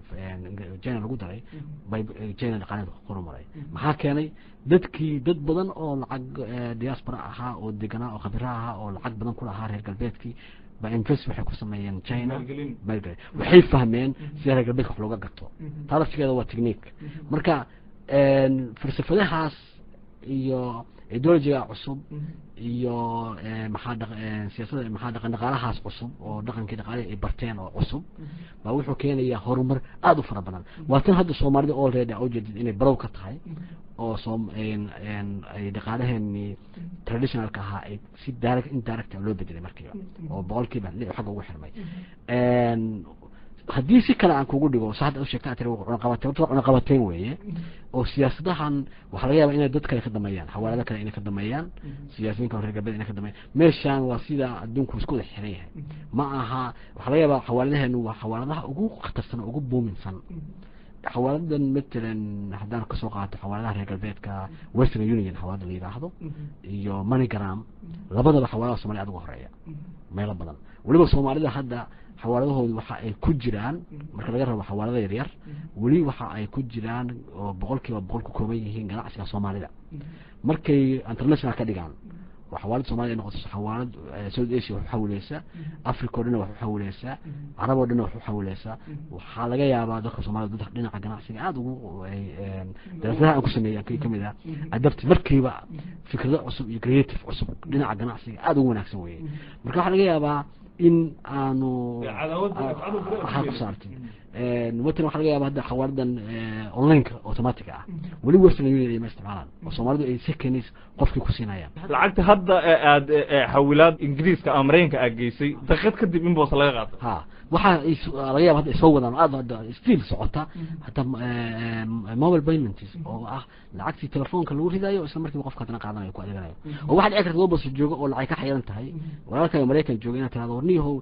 China lagu daray bay China dhaqaaleed horumaray. Maxaa keenay? Dadkii dad badan oo lacag diaspora ahaa oo deganaa oo khabiro ahaa oo lacag badan ku lahaa reer galbeedkii ba invest waxay ku sameeyeen China, maalgelin. Waxay fahmeen sida reer galbeedka wax looga gato, taa laftigeeda waa technique. Marka falsafadahaas iyo ideologiga cusub iyo maxaa dhaq siyaasadda, maxaa dhaqan dhaqaalahaas cusub oo dhaqankii dhaqaalihi ay barteen oo cusub baa wuxuu keenayaa horumar aada u fara badan. Waa tan hadda Soomaalida already aa ujeedid inay barow ka tahay oo soom ay dhaqaalaheenii traditionalka ahaa ay si direct indirect loo bedelay markiiba oo 6% xagga ugu xirmay. Haddii si kale aan kugu dhigo, sa hadda u sheegta, aad tiri cunaqabateyn, horta waa cunaqabateyn weeye, oo siyaasadahan waxaa laga yaabaa inay dad kale ka dameeyaan, xawaalado kale inay ka dameeyaan, siyaasiyiinka reer galbeed inay ka dameeyaan. Meeshaan waa sida adduunku isku wada xiran yahay. Ma aha, waxaa laga yaabaa xawaaladaheenu waa xawaaladaha ugu khatarsan oo ugu boominsan. Xawaaladan matalan haddaan kasoo qaato xawaaladaha reer galbeedka, Western Union xawaalada la yidhaahdo iyo MoneyGram, labadaba xawaaladaha Somalia aad uga horeeya meelo badan. Weliba Soomaalida hadda xawaaladahoodu waxa ay ku jiraan, marka laga rabo xawaalada yaryar, weli waxa ay ku jiraan oo 100% ku kooban yihiin ganacsiga Soomaalida. Markay international ka dhigaan oo xawaalad Soomaalida ay noqoto xawaalad South Asia wax u xawileysa, Africa oo dhan wax u xawileysa, Carab oo dhan wax u xawileysa, waxaa laga yaabaa dadka Soomaalida, dadka dhinaca ganacsiga aada ugu daraasadaha aan ku sameeyay ka kamid ah adabti markiiba fikrado cusub iyo creative cusub dhinaca ganacsiga aada ugu wanaagsan weye. Marka waxaa laga yaabaa in aanu waxaa ku saartay matalan, waxaa laga yaaba hadda xawaaladan online-ka automatic ah weli Western Union ay ma isticmaalaan, oo Soomaalidu ay seconds qofkii ku siinayaan. Lacagta hadda aad xawilaad Ingiriiska ama Maraykanka aad geysay, daqiiqad kadib in boos laga qaato. Ha, waxa ay laga yaaba hadda ay soo wadaan oo aad hadda still socota hata mobile payments, oo ah lacagtii telefoonka lagu ridayo, isla markiiba qofka haddana qaadanayo, ku adeeganayo. Oo waxaa dhici karta boos jooga oo lacag ka xayiran tahay walaalkaaga Maraykan jooga inaad tirahdo, "Warniyahow,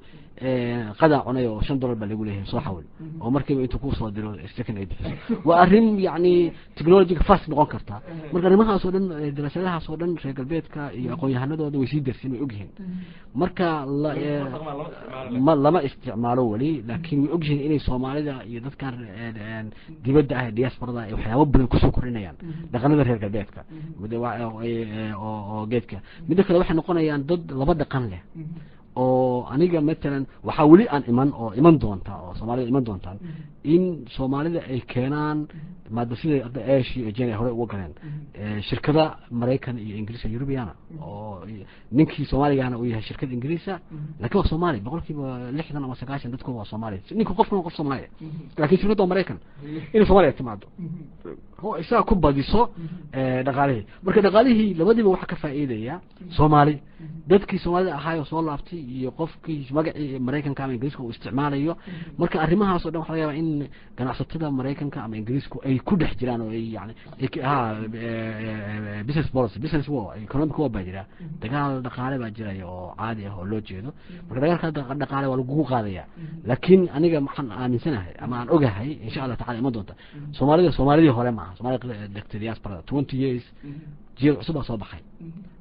qadaan cunay oo $5 baa lagu leeyahay, soo xawil," oo markiiba intuu kusoo diro second ay bixiso. Waa arrin yacni technology-ga fast noqon karta. Marka arrimahaas oo dhan, daraasadahaas oo dhan, reer galbeedka iyo aqoon-yahanadooda way sii darsin, way ogyihiin. Marka ma lama isticmaalo weli, laakiin way ogyihiin inay Soomaalida iyo dadkan dibadda ah ee diasporada ay waxyaabo badan kusoo kordhinayaan dhaqanada reer galbeedka oo geedka. Midda kale, waxay noqonayaan dad laba dhaqan leh, oo aniga matalan waxaa weli aan iman oo iman doonta oo Soomaalida iman doontaan in Soomaalida ay keenaan maada sida hadda Asia iyo China ay hore uga galeen shirkada Maraykan iyo Ingiriiska, Eurubiana, oo ninkii Soomaaligana uu yahay shirkad Ingiriisa, laakiin waa Soomaali, 60% ama 90% dadku waa Soomaali. Ninku qofkuna qof Soomaaliya, laakiin shirkadda waa Maraykan, inay Soomaaliya timaado oo isaga ku badiso dhaqaalihii. Marka dhaqaalihii labadiiba waxaa ka faa'iidaya Soomaali, dadkii Soomaalida ahaayoo soo laabtay iyo qofkii magacii Maraykanka ama Ingiriiska uu isticmaalayo. Marka arrimahaas oo dhan waxa laga yaabaa in ganacsatada Maraykanka ama Ingiriisku ay ku dhex jiraan oo ay yani ha business policy, business war, economic war baa jira, dagaal dhaqaale baa jiraya oo caadi ah oo loo jeedo. Marka dagaalka dhaqaale waa lagugu qaadaya, laakiin aniga waxaan aaminsanahay ama aan ogahay, insha Allah tacala, iman doonta Soomaalida Soomaalidii hore maaha. Soomaalida degtay diasporada 20 years, jiil cusub baa soo baxay.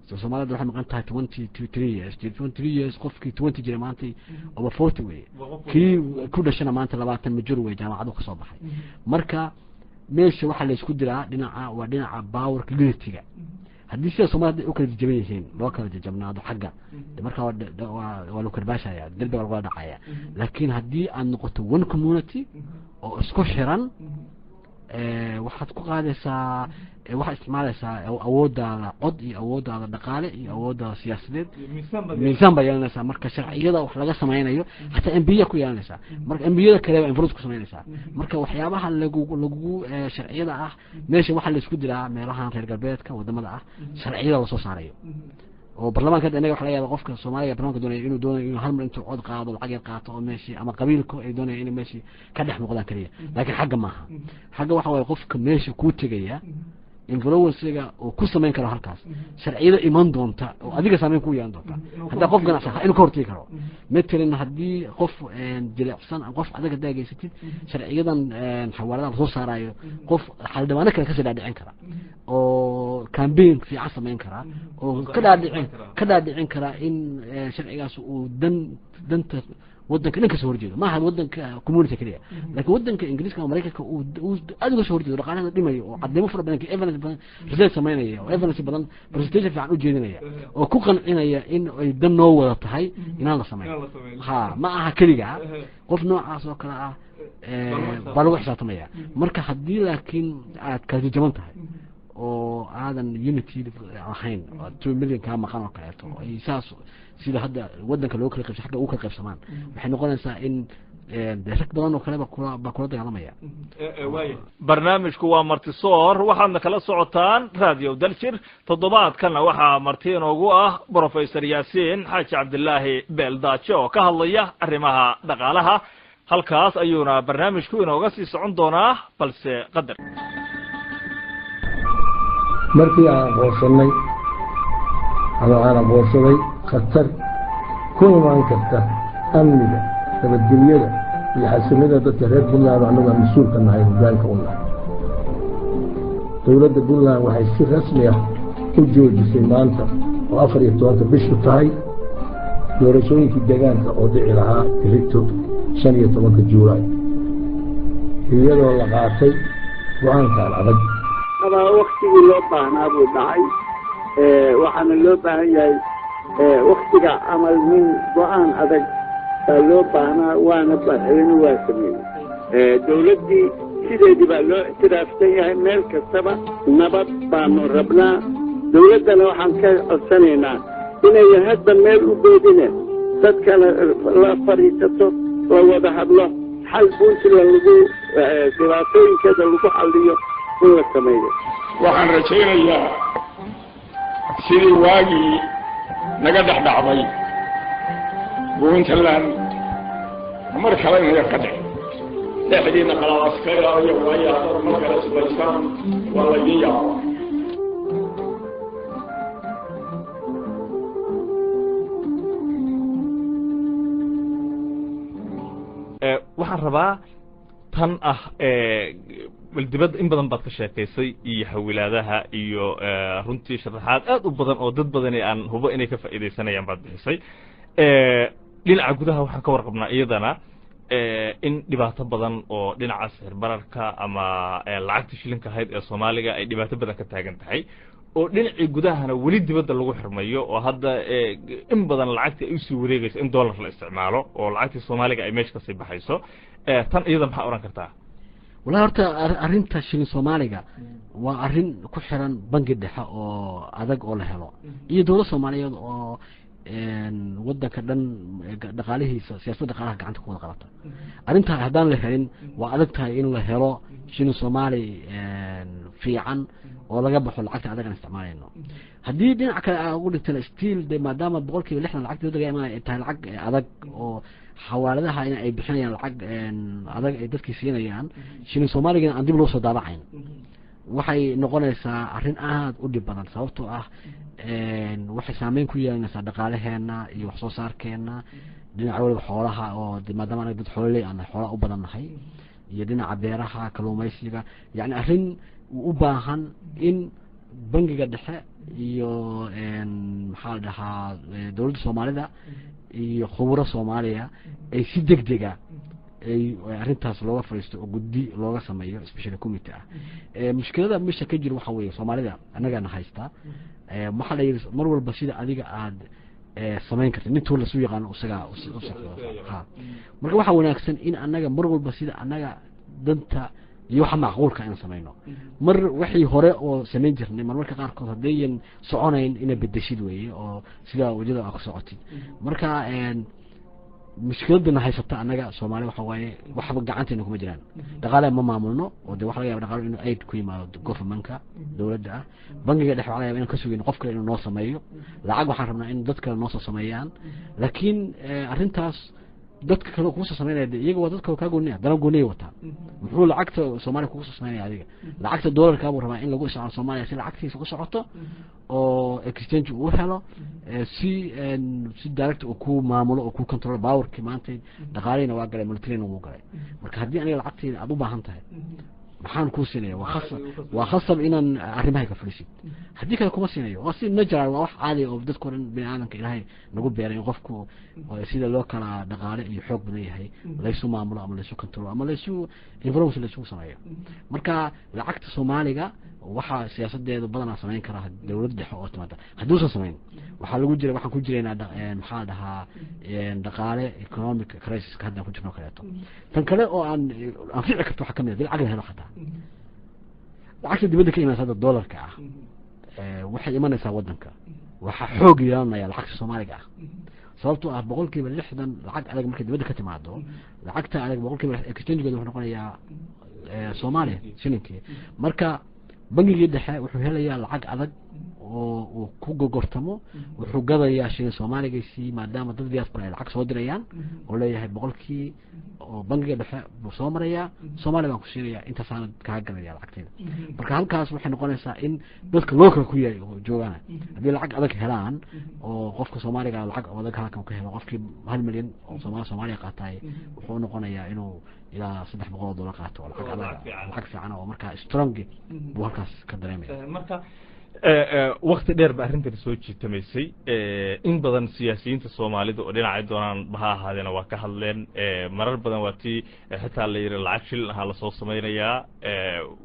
So Soomaalida waxay maqan tahay 23 years, 23 years. Qofkii 20 jiray maanta over 40 wey, kii ku dhashana maanta 20 major wey, jaamacadu ka soo baxay. Marka meesha waxaa laysku diraa dhinaca waa dhinaca powerka, unity-ga. Haddii sida Soomaalida u kala jajaban yihiin loo kala jajabnaado xagga de, marka waa lagu karbaashaya, derbiga lagula dhacaya. Laakiin haddii aad noqoto one community oo isku xiran, waxaad ku qaadaysaa, waxaad isticmaalaysaa awooddaada cod iyo awooddaada dhaqaale iyo awooddaada siyaasadeed, miisaan baa yeelanaysaa. Marka sharciyada wax laga samaynayo xataa MP-ya ku yeelanaysaa, marka MP-yada kale baa influence ku samaynaysaa. Marka waxyaabaha lagu sharciyada ah, meesha waxaa laisku diraa meelahan reer galbeedka wadamada ah, sharciyada lasoo saarayo oo barlamaanka. Hadda inaga waxa laga yaaba qofka Soomaaliga barlamaanka doonaya inuu doonayo inuu hal mar intuu cod qaado lacag yar qaato oo meeshii ama qabiilku ay doonaya inay meeshii ka dhex muuqdaan keliya, laakiin xagga maaha. Xagga waxa waaye qofka meesha kuu tegaya influence-ga uu ku samayn karo halkaas, sharciyada iman doonta oo adiga saameyn ku yeelan doonta, haddaa qof ganacsi inuu ka hortegi karo. Matalan haddii qof jilicsan, qof adag haddaa geysatid, sharciyadan xawaaladaha lasoo saarayo qof xildhibaano kale kasii dhaadhicin kara oo campaign fiican samayn kara oo ka dhaadhicin kara in sharcigaas uu danta wadanka dhan kasoo horjeedo, maaha wadanka community keliya, laakiin wadanka Ingiriiska ama Maraykanka uu aad uga soo horjeedo, dhaqaalahada dhimayo, oo cadeymo fara badan, evidence badan, research samaynaya oo evidence badan, presentation fiican u jeedinaya oo ku qancinaya in ay dan noo wada tahay inaan la samayn. Ha, ma aha keliga qof noocaas oo kale ah baa lagu xisaabtamaya. Marka haddii laakiin aad kala jajaban tahay oo aadan unity lahayn, 2 million kaa maqan oo kaleeto, ay saas sida hadda wadanka loo kala qaybsa xagga ugu kala qaybsamaan, waxay noqonaysaa in de rag badan oo kaleba kula baa kula dagaalamaya. Barnaamijku waa Martisoor, waxaadna kala socotaan Radio Daljir. Toddobaadkanna waxaa marti inoogu ah Professor Yaasiin Xaaji Cabdilaahi Beeldaajo oo ka hadlaya arrimaha dhaqaalaha. Halkaas ayuuna barnaamijku inooga sii socon doonaa, balse qadar. Markii aan aqoonsannay ama aan aqoonsaday khatar ku imaan karta amniga, nabadgelyada iyo xasilada dadka reer Puntland, annagu aan mas-uulka nahay, hoggaanka u nahay, dowladda Puntland waxay si rasmi ah u joojisay maanta oo 14-ka bishu tahay doorashooyinkii deegaanka oo dhici lahaa berrito 15-ka Juulaay, iyadoo la qaatay go-aankan adag. Qabaa waktigii loo baahnaa buu dhacay. Waxaana loo baahan yahay waktiga camal nin go-aan adag baa loo baahnaa, waana madaxweyne waa sameeyey. Dawladdii sideedii baa loo ictiraafsan yahay meel kastaba. Nabad baanu rabnaa. Dawladdana waxaan ka codsanaynaa inayan hadda meel u boodine, dadkana la fadhiisato, la wada hadlo, xal Puntland lagu dhibaatooyinkeeda lagu xalliyo in la sameeyo. Waxaan rajaynayaa sidii waagii naga dhex dhacday Puntland mar kale inaga ka dhicin. Dhexdiina qalaas ka ilaaliya, waayo haddaad mar kale isbaysaan waa laydin yaabaa. Waxaan rabaa tan ah bal dibadda in badan baad ka sheekaysay iyo xawilaadaha iyo runtii sharaxaad aad u badan oo dad badani aan hubo inay ka faa'iidaysanayaan baad bixisay. Dhinaca gudaha waxaan ka warqabnaa iyadana in dhibaato badan oo dhinaca sixir bararka ama lacagta shilinka ahayd ee Soomaaliga ay dhibaato badan ka taagan tahay, oo dhinacii gudahana weli dibadda lagu xirmayo, oo hadda in badan lacagtii ay usii wareegayso in dollar la isticmaalo oo lacagtii Soomaaliga ay meesha kasii baxayso. Tan iyada maxaa odhan kartaa? Wallahi horta arrinta shilin Soomaaliga waa arrin ku xiran bangi dhexe oo adag oo la helo iyo dowlad Soomaaliyeed oo wadanka dhan dhaqaalihiisa, siyaasadda dhaqaalaha gacanta ku wada qabata. Arrintaa haddaan la helin waa adag tahay in la helo shilin Soomaali fiican oo laga baxo lacagta adag aan isticmaalayno. Haddii dhinac kale aa ugu dhigtana, still de maadaama 60% lacagta dowladda laga imaanaya ay tahay lacag adag oo xawaaladaha in ay bixinayaan lacag adag ay dadkii siinayaan, shilin Soomaaligana aan dib loo soo daabacayn, waxay noqonaysaa arrin aada u dhib badan, sababtoo ah waxay saameyn ku yeelanaysaa dhaqaalaheena iyo wax soo saarkeena dhinaca waliba xoolaha, oo de maadaama anaga dad xoololey aan nahay, xoolaha u badan nahay, iyo dhinaca beeraha, kalluumaysiga. Yacni arrin u baahan in bangiga dhexe iyo maxaa la dhahaa dowladda Soomaalida iyo khuburo Soomaaliya ay si degdega ay arrintaas looga fadhiisto oo guddi looga sameeyo special committee ah. Mushkilada meesha ka jira waxa weeye Soomaalida annagana haysta. Waxaa la yidhi mar walba sida adiga aad samayn karta nintuu lasu yaqaano isagaa ha. Marka waxaa wanaagsan in annaga mar walba sida annaga danta iyo waxa macquulka inaan samayno. Mar wixii hore oo samayn jirnay marmarka qaarkood haddayan soconayn ina bedeshid weeye oo sidaa wajada aa ku socotid. Marka mushkiladana haysata annaga Soomaali waxa waaye waxba gacanteena kuma jiraan, dhaqaale ma maamulno, oo de waxa laga yaba dhaqaalo inuu aid ku yimaado governmentka dowladda ah, bangiga dhexe waxa laga yaba inaan ka sugayno qof kale inuu noo sameeyo lacag. Waxaan rabnaa in dad kale noo soo sameeyaan, laakiin arrintaas dadka kale kugu soo sameynaya de iyaga waa dadka kaa gooniya, dana gooniyay wataa. Muxuu lacagta Soomaaliya kugu soo sameynaya adiga? Lacagta doolarkaa buu rabaa in lagu isticmaalo Soomaaliya si lacagtiisa ku socoto oo exchange uu helo, si direct uu ku maamulo oo ku control powerki. Maanta dhaqaalihina waa galay, militaryna wuu galay. Marka haddii aniga lacagtayda aad u baahan tahay, maxaan kuu siinaya? Waa khasab, waa khasab inaan arrimahay ka fadhiisid, haddii kale kuma siinayo. Waa si natural, waa wax caadi oo dadka o dhan bini aadamka Ilaahay nagu beeray in qofku sida loo kala dhaqaale iyo xoog badan yahay laysu maamulo ama laysu control ama laysu influence laysugu sameeyo. Marka lacagta Soomaaliga waxaa siyaasadeedu badanaa samayn karaa dowlad dhexe oo timaada. Hadduusan samayn waxaa lagu jira, waxaan ku jiraynaa maxaa la dhahaa dhaqaale economic crisis hadda ku jirno kaleeto. Tan kale oo aan anfici karto waxaa kamid ah dii lacag la helo, xataa lacagta dibadda ka imanaysa hadda dollarka ah waxay imanaysaa wadanka, waxaa xoog yeelanaya lacagta Soomaaliga ah, sababtoo ah 60% lacag adag markay dibadda ka timaado, lacagta adag 100% exchangegeeda wuxuu noqonayaa Soomaaliya shilinkii. Marka bangigii dhexe wuxuu helayaa lacag adag. Oo uu ku gogortamo, wuxuu gadayaa shilin Soomaaligaisii, maadaama dad diaspora ay lacag soo dirayaan oo leeyahay 100kii oo bangiga dhexe buu soo marayaa, Soomaaliya baan ku siinaya, intaasaan kaa gadaya lacagtayda. Marka halkaas waxay noqonaysaa in dadka local ku yahay oo joogaana haddii lacag adag helaan oo qofka Soomaaliga lacag adag halkan ka helo, qofkii 1 milyan oo Soomaaliya qaataay wuxuu noqonayaa inuu ilaa $300 qaato oo lacag adag, lacag fiican oo markaa strong buu halkaas ka dareemaya. Marka wakti dheer ba arrintan soo jiitamaysay. In badan siyaasiyiinta Soomaalida oo dhinacay doonaan ha ahaadeena waa ka hadleen marar badan. Waa tii xitaa la yidhi lacag shilin ahaa lasoo samaynayaa.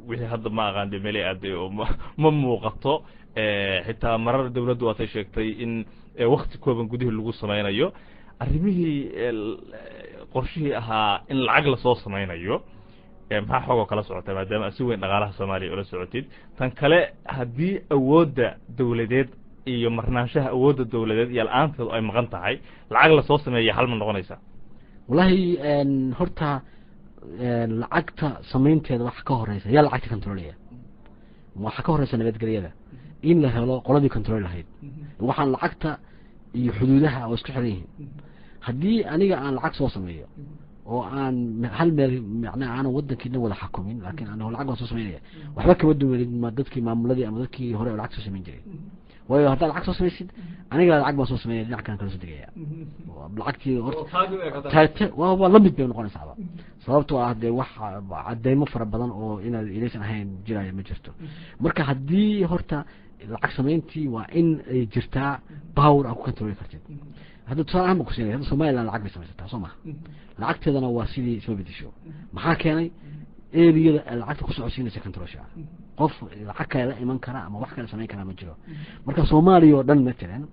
Wixii hadda ma aqaan de meelay aaday oo ma muuqato. Xitaa marar dawladdu waatay sheegtay in wakti kooban gudihii lagu samaynayo. Arrimihii qorshihii ahaa in lacag lasoo samaynayo, maxaa xoogoo kala socota, maadaama aad si weyn dhaqaalaha Soomaaliya ula socotid? Tan kale, haddii awoodda dawladeed iyo marnaanshaha awoodda dawladeed iyo la-aanteedu ay maqan tahay, lacag lasoo sameeya xal ma noqonaysaa? Wallahi horta lacagta samaynteeda waxa ka horeysa yaa lacagta controlaya. Waxaa ka horeysa nabadgelyada in la helo qoladii control lahayd. Waxaan lacagta iyo xuduudaha oo isku xiran yihiin. Haddii aniga aan lacag soo sameeyo oo aan hal meel, macnaha aanan wadankii dhan wada xakumin, laakiin aan lacag baan soo sameynaya, waxba kama duwanid ma dadkii maamuladii ama dadkii hore oo lacag soo samayn jiray. Waayo, haddaad lacag soo samaysid, aniga lacag baan soo sameynaya, dhinac kan kala soo degaya lacagtii horta waa lamid bay noqonaysaaba, sababtoo ah dee wax cadeymo fara badan oo inaad ilaysan ahayn jiraayo ma jirto. Marka haddii horta lacag samayntii waa in ay jirtaa power aad ku controli kartid. Hadda tusaale ahaan baan ku siinaya, hadda Somaliland lacag bay samaysataa, soo maha? Lacagteedana waa sidii, isma bedesho. Maxaa keenay? Eriyada ay lacagta ku socodsiinaysa controlsha, qof lacag kale la iman kara ama wax kale samayn kara ma jiro. Marka Soomaaliya oo dhan matalan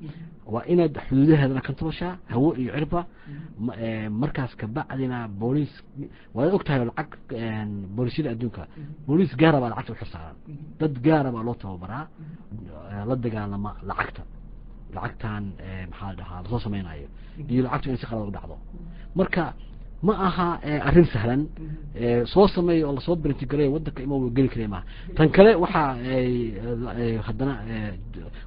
waa inaad xuduudaheedana controlshaa, hawo iyo cirba. Markaas kabacdina booliis waad og tahay, lacag boolisyada adduunka booliis gaara baa lacagta uxilsaaran, dad gaara baa loo tababaraa la dagaalama lacagta, lacagtan maxaa la dhahaa lasoo sameynayo iyo lacagtu in si qalad u dhacdo. Marka ma aha arrin sahlan soo sameeyo oo lasoo print gareeyo wadanka ima geli karaya maaha. Tan kale waxa ay haddana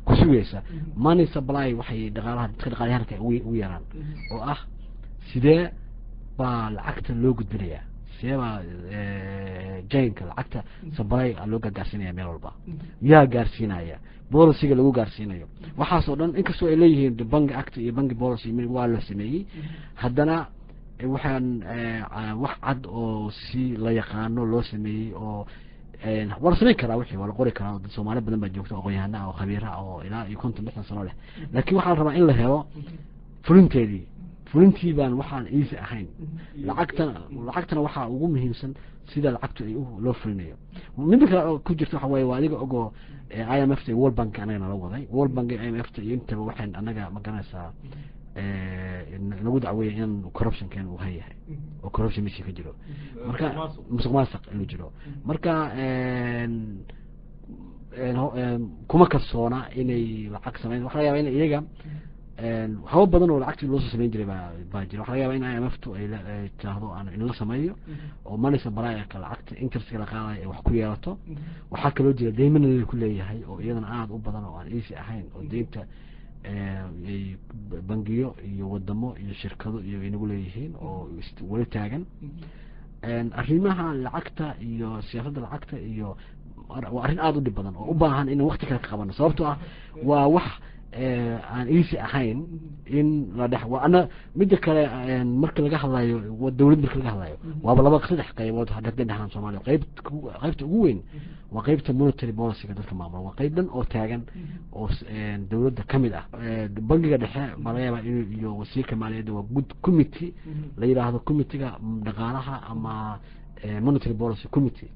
ku sugaysa money supply, waxay dhaqaalaha dadka dhaqaalyahanka ugu yaraan oo ah sidee baa lacagta loo gudbinayaa, sidee baa jainka lacagta supply loo gaargaarsiinaya meel walba, yaa gaarsiinaya, policyga lagu gaarsiinayo, waxaas oo dhan. Inkastoo ay leeyihiin bank act iyo bank policy waa la sameeyey, haddana waxaan wax cad oo si la yaqaano loo sameeyey oo waa la samayn karaa, wixii waa la qori karaa. Dad Soomaali badan baa joogta, aqoon-yahana oo khabiira oo ilaa iyo 50 60 sano leh, laakiin waxaa la rabaa in la helo fulinteedii. Fulintii baan waxaan easy ahayn. Lacagtana waxaa ugu muhiimsan sida lacagtu ay loo fulinayo. Midda kale oo ku jirta waxa waaye, waa adiga ogoo IMF ta iyo World Bank anaga nala waday. World Bank, IMF ta iyo intaba waxayn anaga ma garanaysaa nagu dacweeya in corruptionken uu hayahay oo corruption meesha ka jiro, marka musuq maasuq inuu jiro. Marka kuma kalsoona inay lacag sameyn. Waxa laga yaba in iyaga waxba badan oo lacagtii loo soo sameyn jiray baa jira. Waxa laga yaba in IMF tu ay tiraahdo aan inla sameeyo oo money supply-ka lacagta interest-ka la qaadayo ay wax ku yeelato. Waxaa kaloo jira deymana la ku leeyahay oo iyadana aada u badan oo aan easy ahayn, oo deynta ay bangiyo iyo wadamo iyo shirkado iyo inagu leeyihiin oo weli taagan. Arrimaha lacagta iyo siyaasadda lacagta iyo waa arrin aada u dhib badan oo u baahan in wakti kale ka qabano, sababtoo ah waa wax aan easy ahayn in la dhex. Waa ana midda kale, marka laga hadlayo dawlad, marka laga hadlayo waaba laba saddex qaybood hadday dhahaan Soomaaliya. Qaybta ugu weyn waa qaybta monetary policy-ga dadka maamula, waa qayb dhan oo taagan oo dawladda kamid ah. Bangiga dhexe baa laga yaabaa inuu iyo wasiirka maaliyadda, waa good committee la yidhaahdo, committee-ga dhaqaalaha ama monetary policy committee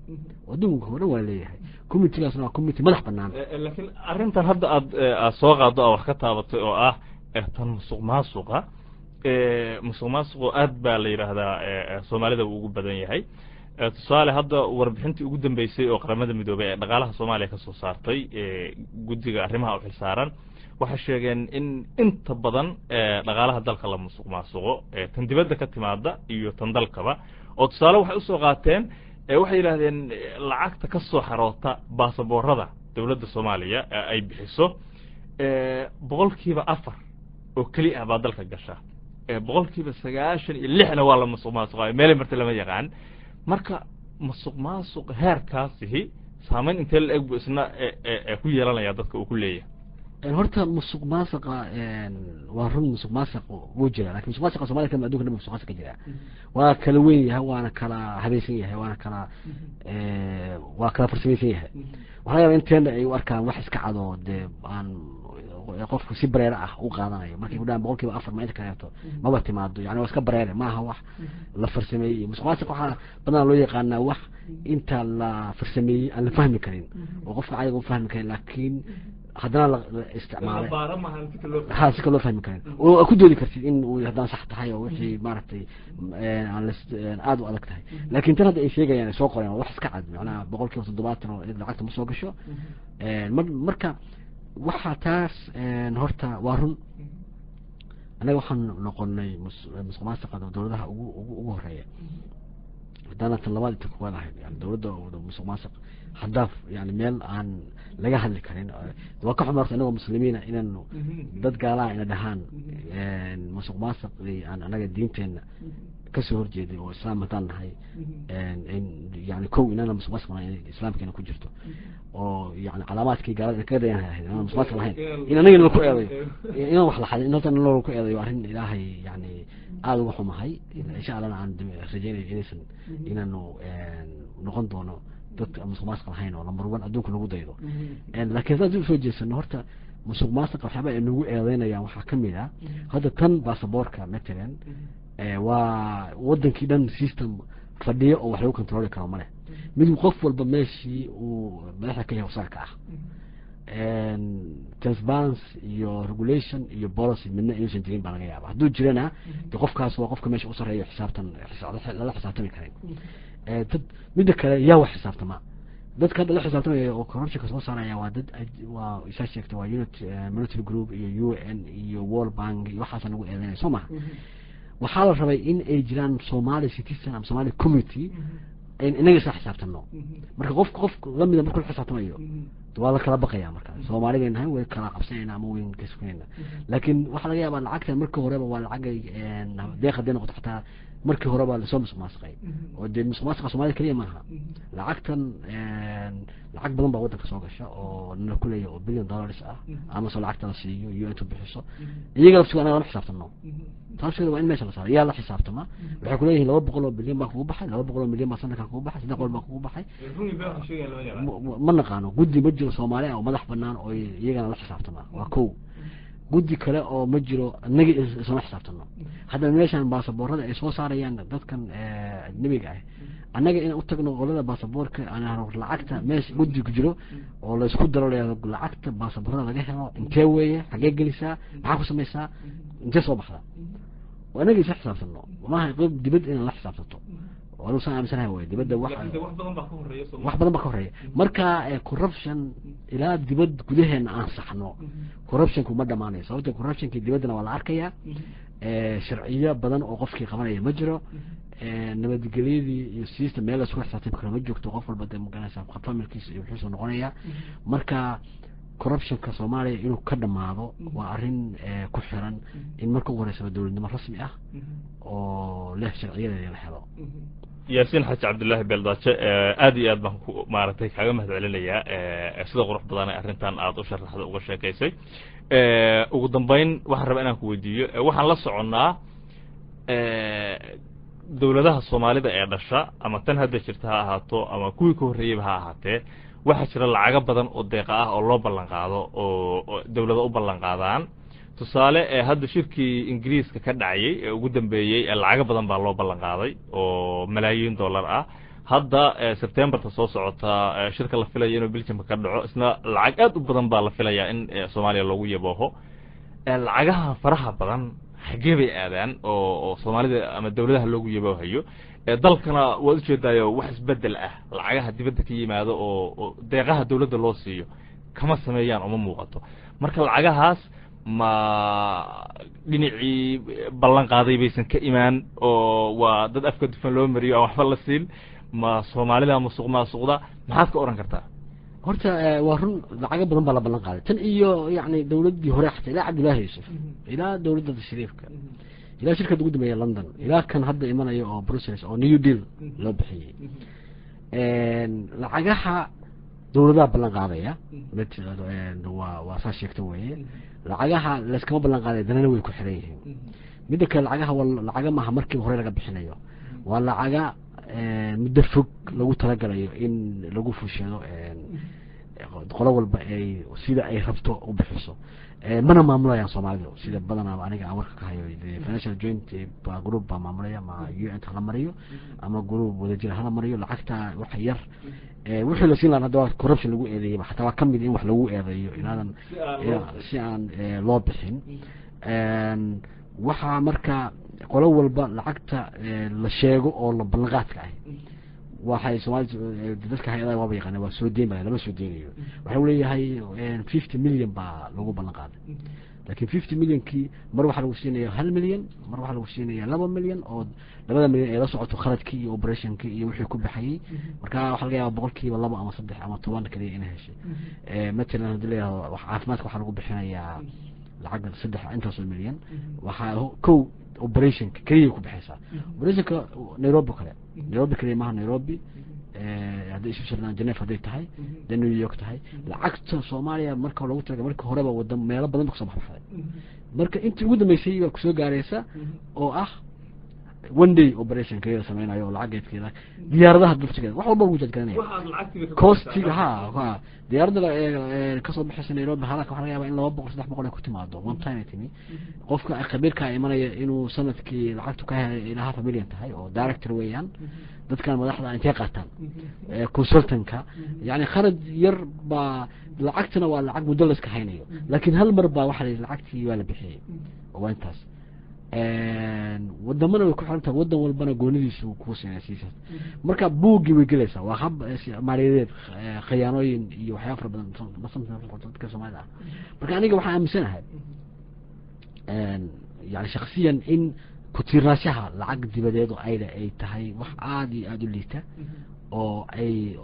adduunka oo dhan waa leeyahay. Committeegaasna waa committee madax banaan. Laakiin arrintan hadda aad soo qaaddo oo wax ka taabatay oo ah tan musuq maasuqa, musuq maasuqu aad baa la yidhaahdaa Soomaalida uu ugu badan yahay. Tusaale, hadda warbixintii ugu dambeysay oo Qaramada Midoobay ee dhaqaalaha Soomaaliya ka soo saartay, guddiga arrimaha u xilsaaran waxay sheegeen in inta badan dhaqaalaha dalka la musuq maasuqo, tan dibadda ka timaada iyo tan dalkaba. Oo tusaale waxay usoo qaateen, waxay yidhahdeen lacagta ka soo xaroota baasaboorada Dowladda Soomaaliya ay bixiso 4% oo keli ah baa dalka gasha, 96%na waa la musuq maasuqaayo, meelay marta lama yaqaan. Marka musuq maasuq heerkaasihi saameyn intee la eg buu isna ku yeelanaya dadka uu ku leeyahay? Horta musuq maasuqa waa run, musuq maasuq wuu jira, lakin musuq maasuqa Somalia kama adunka dhan musuq maasuq ka jira. Waa kala weyn yahay, waana kala habaysan yahay, waana kala waa kala farsamaysan yahay. Waxaa laga yaaba inteena ay u arkaan wax iska cad oo dee aan qofku si bareere ah u qaadanayo markay ku dhahaan 4% ma inta kaleeto maba timaado, yani waa iska bareere, maaha wax la farsameeyey. Musuq maasuq waxaa badanaa loo yaqaanaa wax inta la farsameeyey aan la fahmi karin oo qofka caadiga u fahmi karin, laakiin haddana la isticmaalay ha si ka loo fahmi karin oo ku doodi kartid in uu haddana sax tahay oo wixii maaragtay aan aada u adag tahay. Laakiin tan hadda ay sheegayaan ay soo qoreen waa wax iska cad, macnaha 70% oo lacagta ma soo gasho. Marka waxaa taas horta waa run, annaga waxaan noqonay musuq maasuqa dowladaha ugu horeeya, haddana tan labaad inta koowaad ahayd, yani dowladda musuq maasuq haddaaf, yani meel aan laga hadli karin. Waa ka xuma horta inagoo muslimiina inaanu dad gaalaha ina dhahaan musuq maasuqii aan anaga diinteena kasoo horjeeday oo islaam haddaan nahay, yani kow inana musuq maasuq islaamkeena ku jirto oo yani calaamaadkii gaalada ina kaga dayan ahayd inaan musuq maasuq lahayn, in anagana laku eedayo inaan wax la xadin, in horta laku eedayo arrin Ilaahay yani aada uga xumahay. Insha Allahna aan rajeynayo inaysan inaanu noqon doono dadka musuq maasuq lahayn oo number one adduunka lagu daydo. Laakiin haddaan dib usoo jeesano, horta musuq maasuqa waxyaaba ay nagu eedeynayaan waxaa kamid ah hadda tan baasaboorka matalan. Waa wadankii dhan system fadhiyo oo wax lagu controli karo male, mid qof walba meeshii uu madaxda ka yahay wasaarka ah, transparency iyo regulation iyo policy midna inuusan jirin baa laga yaaba. Hadduu jirana de qofkaas waa qofka meesha u sarreeyo, xisaabtan lala xisaabtami karin dad. Midda kale, yaa wax xisaabtama? Dadka hadda la xisaabtamaya oo corruptionka soo saaraya waa dad waa isaa sheegtay, waa unit monetary group iyo UN iyo World Bank iyo waxaasa nagu eedeynaya, soo maha? Waxaa la rabay in ay jiraan Somali citizen ama Somali community in inaga isla xisaabtano. Marka qof qof lamida markuu la xisaabtamayo waa la kala baqaya. Marka Soomaali bay nahay, way kala qabsanayna ama wayn ka suganayna. Laakiin waxaa laga yaabaa lacagta markii horeba waa lacagay deeq hadday noqoto, xataa markii horeba lasoo musuq maasuqay oo dee musuq maasuqa Soomaalida keliya maaha. Lacagtan lacag badan baa waddanka soo gasha oo nala kuleeya oo billion dollars ah ama soo lacagta la siiyo UN tu bixiso, iyaga laftigood anaga lama xisaabtano. Taaskeeda waa in meesha la saaro, yaa la xisaabtama? Waxay kuleeyihiin 200 oo bilyan baa kugu baxay, 200 milyan baa sanadkan kugu baxay, 300 baa kugu baxay. Ma naqaano, guddi ma jiro Soomaali ah oo madax banaan oo iyagana la xisaabtama, waa kow. Guddi kale oo ma jiro, inagi islama xisaabtano. Haddana meeshan baasaboorada ay soo saarayaan dadkan ajnabiga ah, annaga inaan utagno qolada baasaboorka aan lacagta meesha guddi ku jiro oo la isku daro layado lacagta baasaboorada laga helo intee weeye, xagee gelisaa, maxaa ku samaysaa, intee soo baxda, waa inaga isla xisaabtano, maaha qeyb dibad inaan la xisaabtanto. Anu saan aaminsanahay wey dibadda wax wax badan baa ka horeeya. Marka corruption ilaa dibad gudaheena aan saxno, corruptionku ma dhamaanayo, sababta corruptionki dibaddana waa la arkaya, sharciyo badan oo qofkii qabanaya ma jiro, nabadgelyadii iyo system meel laisku xisaabtami karo ma joogto, qof walba dee magaranaysa familkiisa iyo wuxuusuu noqonaya. Marka corruptionka Soomaaliya inuu ka dhamaado waa arrin ku xiran in marka ugu horeysaba dowladnimo rasmi ah oo leh sharciyadeeda la helo. Yaasiin Xaaji Cabdullaahi Beeldaaje, aad iyo aad baan ku maaragtay kaaga mahad celinayaa sida qurux badan ee arrintan aad u sharaxda uga sheekaysay. Ugu dambeyn waxaan rabaa inaan ku weydiiyo, waxaan la soconnaa dowladaha Soomaalida ee dhasha, ama tan hadda jirta ha ahaato ama kuwii ka horreeyeyba ha ahaatee, waxaa jira lacago badan oo deeqa ah oo loo ballan qaado oo dowlada u ballan qaadaan. Tusaale, hadda shirkii Ingiriiska ka dhacayay ee ugu dambeeyey, lacago badan baa loo ballan qaaday oo malaayiin dollar ah. Hadda Septemberta soo socota shirka la filaya inuu Belgiumka ka dhaco, isna lacag aad u badan baa la filayaa in Soomaaliya loogu yabooho. Lacagaha faraha badan xaggee bay aadaan oo Soomaalida ama dowladaha loogu yaboohayo? Dalkana waad ujeedaayo wax isbedel ah lacagaha dibadda ka yimaado oo deeqaha dowladda loo siiyo kama sameeyaan oo ma muuqato. Marka lacagahaas ma dhinacii ballan qaaday baysan ka imaan oo waa dad afka dufan loo mariyo aan waxba la siin, ma Soomaalida musuq maasuqda? Maxaad ka oran kartaa? Horta waa run, lacago badan baa la ballan qaaday tan iyo yani dawladdii hore, xataa ilaa Cabdullaahi Yuusuf, ilaa dawladda Shariifka, ilaa shirkada ugu dambeeya London, ilaa kan hadda imanaya oo Brussels oo New Deal loo bixiyey. Lacagaha dawladaha ballan qaadaya waa saa sheegta weeye. Lacagaha layskama ballan qaadaya, danana way ku xiran yihiin. Midda kale, lacagaha waa lacaga maaha markiiba hore laga bixinayo, waa lacaga muddo fog lagu talagalayo in lagu fushado, qolo walba ay sida ay rabto u bixiso. Mana maamulayaan Soomaalidu sida badanaa aniga aan warka ka hayo. Financial joint ba group baa maamulaya, ma UN hala mariyo ama group wadajir hala mariyo. Lacagta waxa yar wixii la siin lahaa hadda waa corruption lagu eedeeyay, xataa waa kamid in wax lagu eedeeyo inaadan si aan loo bixin. Waxaa marka qolo walba lacagta la sheego oo la ballanqaadka ah, waxay Soomaalida dadka hay-adaha waaba yaqaana, waa soo deyn baa lama soo deynayo. Waxa uu leeyahay 50 million baa lagu ballan qaaday, laakiin 50 millionkii mar waxaa lagu siinaya 1 milyan, mar waxaa lagu siinaya 2 milyan, oo 2da milyan ay la socoto khaladkii iyo operationkii iyo wixii ku baxayay. Marka waxaa laga yaaba 2% ama 3 ama 10 kaliya inay heshay. Matalan haddii la yihahdo caafimaadka waxaa lagu bixinayaa lacag saddex intaasoo milyan, waxaa kow operationka keliya ku baxaysaa operationka Nairobi kale. Nairobi kaliya maaha, Nairobi hadday Switzerland, Geneva hadday tahay, hadday New York tahay, lacagta Soomaaliya marka loogu talagalay marka horeba wadan meelo badan ba kasoo baxbaxday. Marka intii ugu dambeysay baa kusoo gaaraysa oo ah one day operation kaliya la sameynayo, oo lacageedkeeda diyaaradaha dulsigeeda wax walba lagu jadgaranaya costiga. Ha, diyaaradda kasoo baxaysa Nairobi halaka waxa laga yaabaa in 200, 300 ay ku timaado one time ay timi. Qofka khabiirka imanaya inuu sanadkii lacagtu ka helay ilaa half a million tahay oo director weeyaan. Dadkan madaxda intay qaataan consultanka, yani kharaj yar baa, lacagtana waa lacag muddo la iska haynayo, laakiin hal mar baa waxa la yidhi lacagtii waa la bixiyey oo waa intaas. Wadamana way ku xiran tahay, wadan walbana goonidiisu kuu siinaya siisa. Marka buuggii way gelaysaa, waa hab maaliyadeed, khiyaanooyin iyo waxyaaba fara badan dadka Soomaalida ah. Marka aniga waxaan aaminsanahay yani shaksiyan in ku-tiirnaanshaha lacag dibadeed oo ayda ay tahay wax aada iyo aada u liita oo ay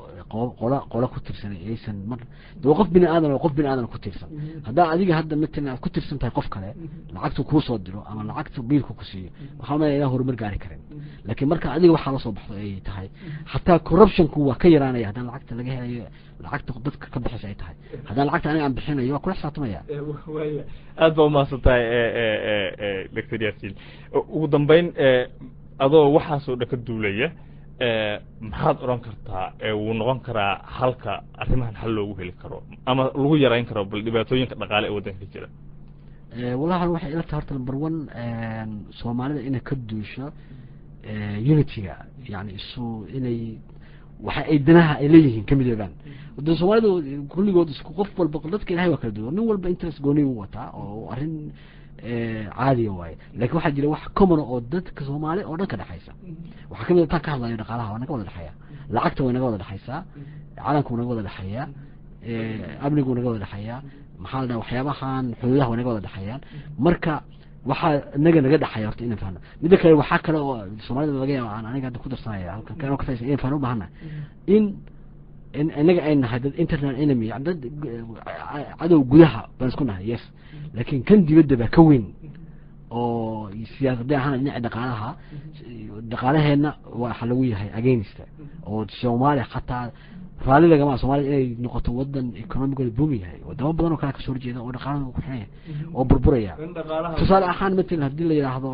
qolo qolo ku tiirsan aysan mar de waa qof bini aadan oo qof bini aadan ku tiirsan. Haddaa adiga hadda matalan aad ku tiirsan tahay qof kale, lacagtu kuu soo diro ama lacagta biilku ku siiyo, waxaa malaya inaan horumar gaari karin. Laakiin marka adiga waxaa lasoo baxdo ay tahay, xataa corruptionku waa ka yaraanaya haddaan lacagta laga helayo, lacagta dadka ka bixisa ay tahay. Haddaan lacagta aniga aan bixinayo, waa kula xisaabtamaya. Waya, aad baa umahadsan tahay, Doctor Yaasiin. Ugu dambeyn, adoo waxaasoo dhan ka duulaya, maxaad odhan kartaa wuu noqon karaa halka arrimahan xal loogu heli karo ama lagu yarayn karo bal dhibaatooyinka dhaqaale ee waddanka ka jira? Wallahi waxay ila tahay horta number one Soomaalida inay ka duusho unity-ga, yani isu inay waxa ay danaha ay leeyihiin ka midoobaan. Wada Soomaalidu kulligood isku qof walba, dadka Ilahay waa kala duwan, nin walba interest gooni u wataa oo arrin caadiya waaye. Laakiin waxaa jira wax common oo dadka Soomaali oo dhan ka dhexaysa. Waxaa kamid a taan ka hadlayo dhaqaalaha waa naga wada dhexeeya, lacagta way naga wada dhexaysaa, calanku naga wada dhexeeya, amnigu naga wada dhexeeya, maxaa la dhaha, waxyaabahan xuduudaha way naga wada dhexeeyaan. Marka waxaa inaga naga dhexeeya horta inaan fahno. Midda kale, waxaa kale oo Soomaalida laga yaaba aan aniga hadda ku darsanaya halkan kan ka faa'iideysan inaan fahno u baahana in inaga ay nahay dad internal enemy, yani dad cadow gudaha baan isku nahay, yes, laakiin kan dibadda baa ka weyn oo siyaasadda ahaan dhinaca dhaqaalaha, dhaqaalaheena waxa lagu yahay against oo Soomaaliya xataa raalli lagama Soomaaliya inay noqoto wadan economically boom yahay. Wadamo badan oo kale kasoo horjeeda oo dhaqaalahooda ku xiran yahay oo burburaya. Tusaale ahaan, matalan haddii la yidhaahdo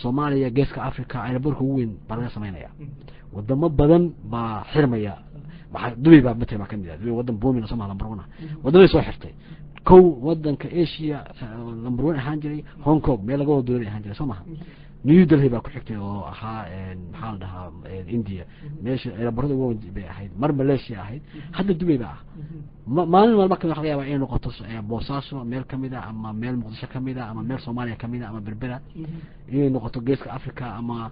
Soomaaliya Geeska Africa airportka ugu weyn baa laga sameynaya, wadamo badan baa xirmaya. Waxaa Dubay baa matalan baa kamid ah. Dubay wadan boomina Soomaaliya number one ah, wadamay soo xirtay. Kow wadanka Asia number one ahaan jiray Hong Kong, meel laga wada doonay ahaan jiray, soo maha? New Delhi baa ku xigtay oo ahaa, maxaa la dhahaa, India meesha airportada ugu weyn bay ahayd, mar Malaysia ahayd, hadda Dubay baa ah. Maalin maalma kamid waxa laga yaabaa inay noqoto Boosaaso meel kamid a, ama meel Muqdisho kamid a, ama meel Soomaaliya kamid a, ama Berbera inay noqoto Geeska Africa ama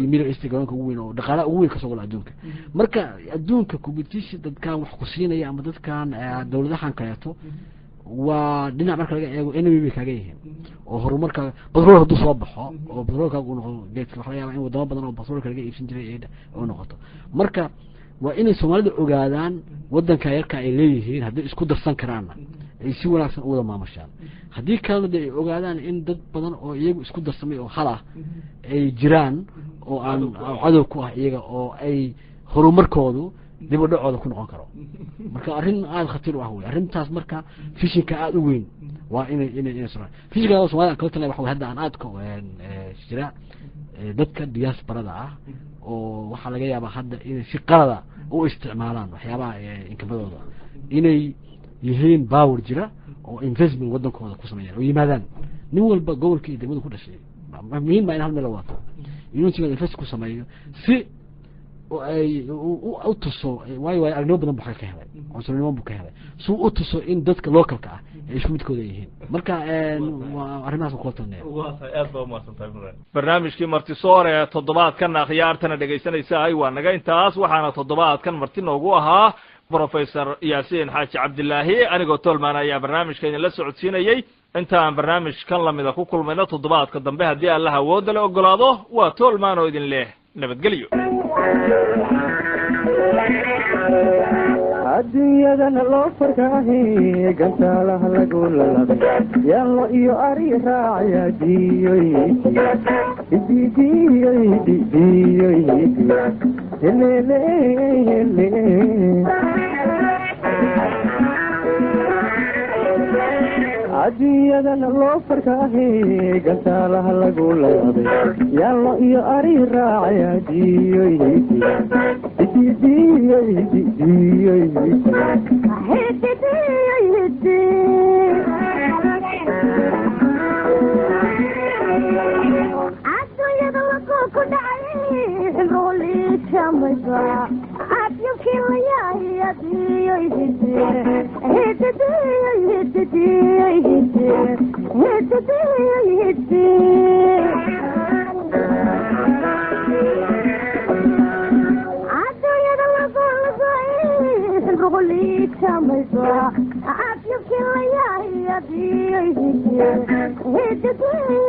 Middle East garoonka ugu weyn oo dhaqaalaha ugu weyn kasoo gala adduunka. Marka adduunka competition dadkan wax ku siinaya ama dadkan dawladahan kaleeto waa dhinac marka laga eego enemy bay kaaga yihiin oo horumarka batrool hadduu soo baxo oo batroolkaaga uu noqdo geedka, waxa laga yaabaa in wadamo badan oo batroolka laga iibsan jiray ay u noqoto. Marka Waa inay Soomaalida ogaadaan waddanka yarka ay leeyihiin, hadday isku darsan karaanna ay si wanaagsan u wada maamushaan, haddii kalena de ay ogaadaan in dad badan oo iyagu isku darsamay oo hal ah ay jiraan oo aan cadow ku ah iyaga, oo ay horumarkoodu dib u dhacooda ku noqon karo. Marka arrin aada khatar u ah wey arrintaas. Marka vision-ka aada u weyn waa inay socdaan. Vision-ka Soomaalida aan kala talinay waxa wey hadda aan aada ka jira dadka diasporada ah oo waxaa laga yaabaa hadda inay si qalada u isticmaalaan waxyaabaha inkamadooda, inay yihiin power jira oo investment wadankooda ku sameeyaan oo yimaadaan nin walba gobolka iyo degmada ku dhashay. Muhiim baa in hal meel la wato, inuu yimaado, invest ku sameeyo, si oo ay u tuso, waayo aragnimo badan buu ka helay, cunsurnimo buu ka helay, si u tuso in dadka localka ah ay isku midkooda yihiin. Marka waa arrimahaas kula talinaya. Aad baa umahadsantahay mudan. Barnaamijkii Martisoor ee toddobaadkan, akhyaartana dhegaysanaysaay, waa naga intaas. Waxaana toddobaadkan marti noogu ahaa Professor Yaasiin Xaaji Cabdilaahi. Anigoo Tolman ayaa barnaamijka idinla socodsiinayey. Intaan barnaamijkan lamida ku kulmayno toddobaadka dambe, haddii Allah awoodda la ogolaado, waa Tolman oo idin leh nabadgelyo. Adduunyadana loo farkaahi gantaalaha lagu lalabay, yaallo iyo ari raacaya diyoy didiyoy didiyoy helele hele. Adduunyadana loo farkaahi gantaalaha lagu lalabay, yaallo iyo ari raacaya diyoy didiyoy didiyoy. Adduunyada lakuu ku dhacay ximroolijamaysa afyabkii layaayadiyo hiddiyo hiddiyo hiddiyo hiddi. Adduunyada lakuu lakuu ximroolijamaysa afyabkii layaayadiyo hiddiyo hiddiyo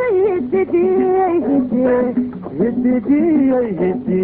hiddiyo hiddi.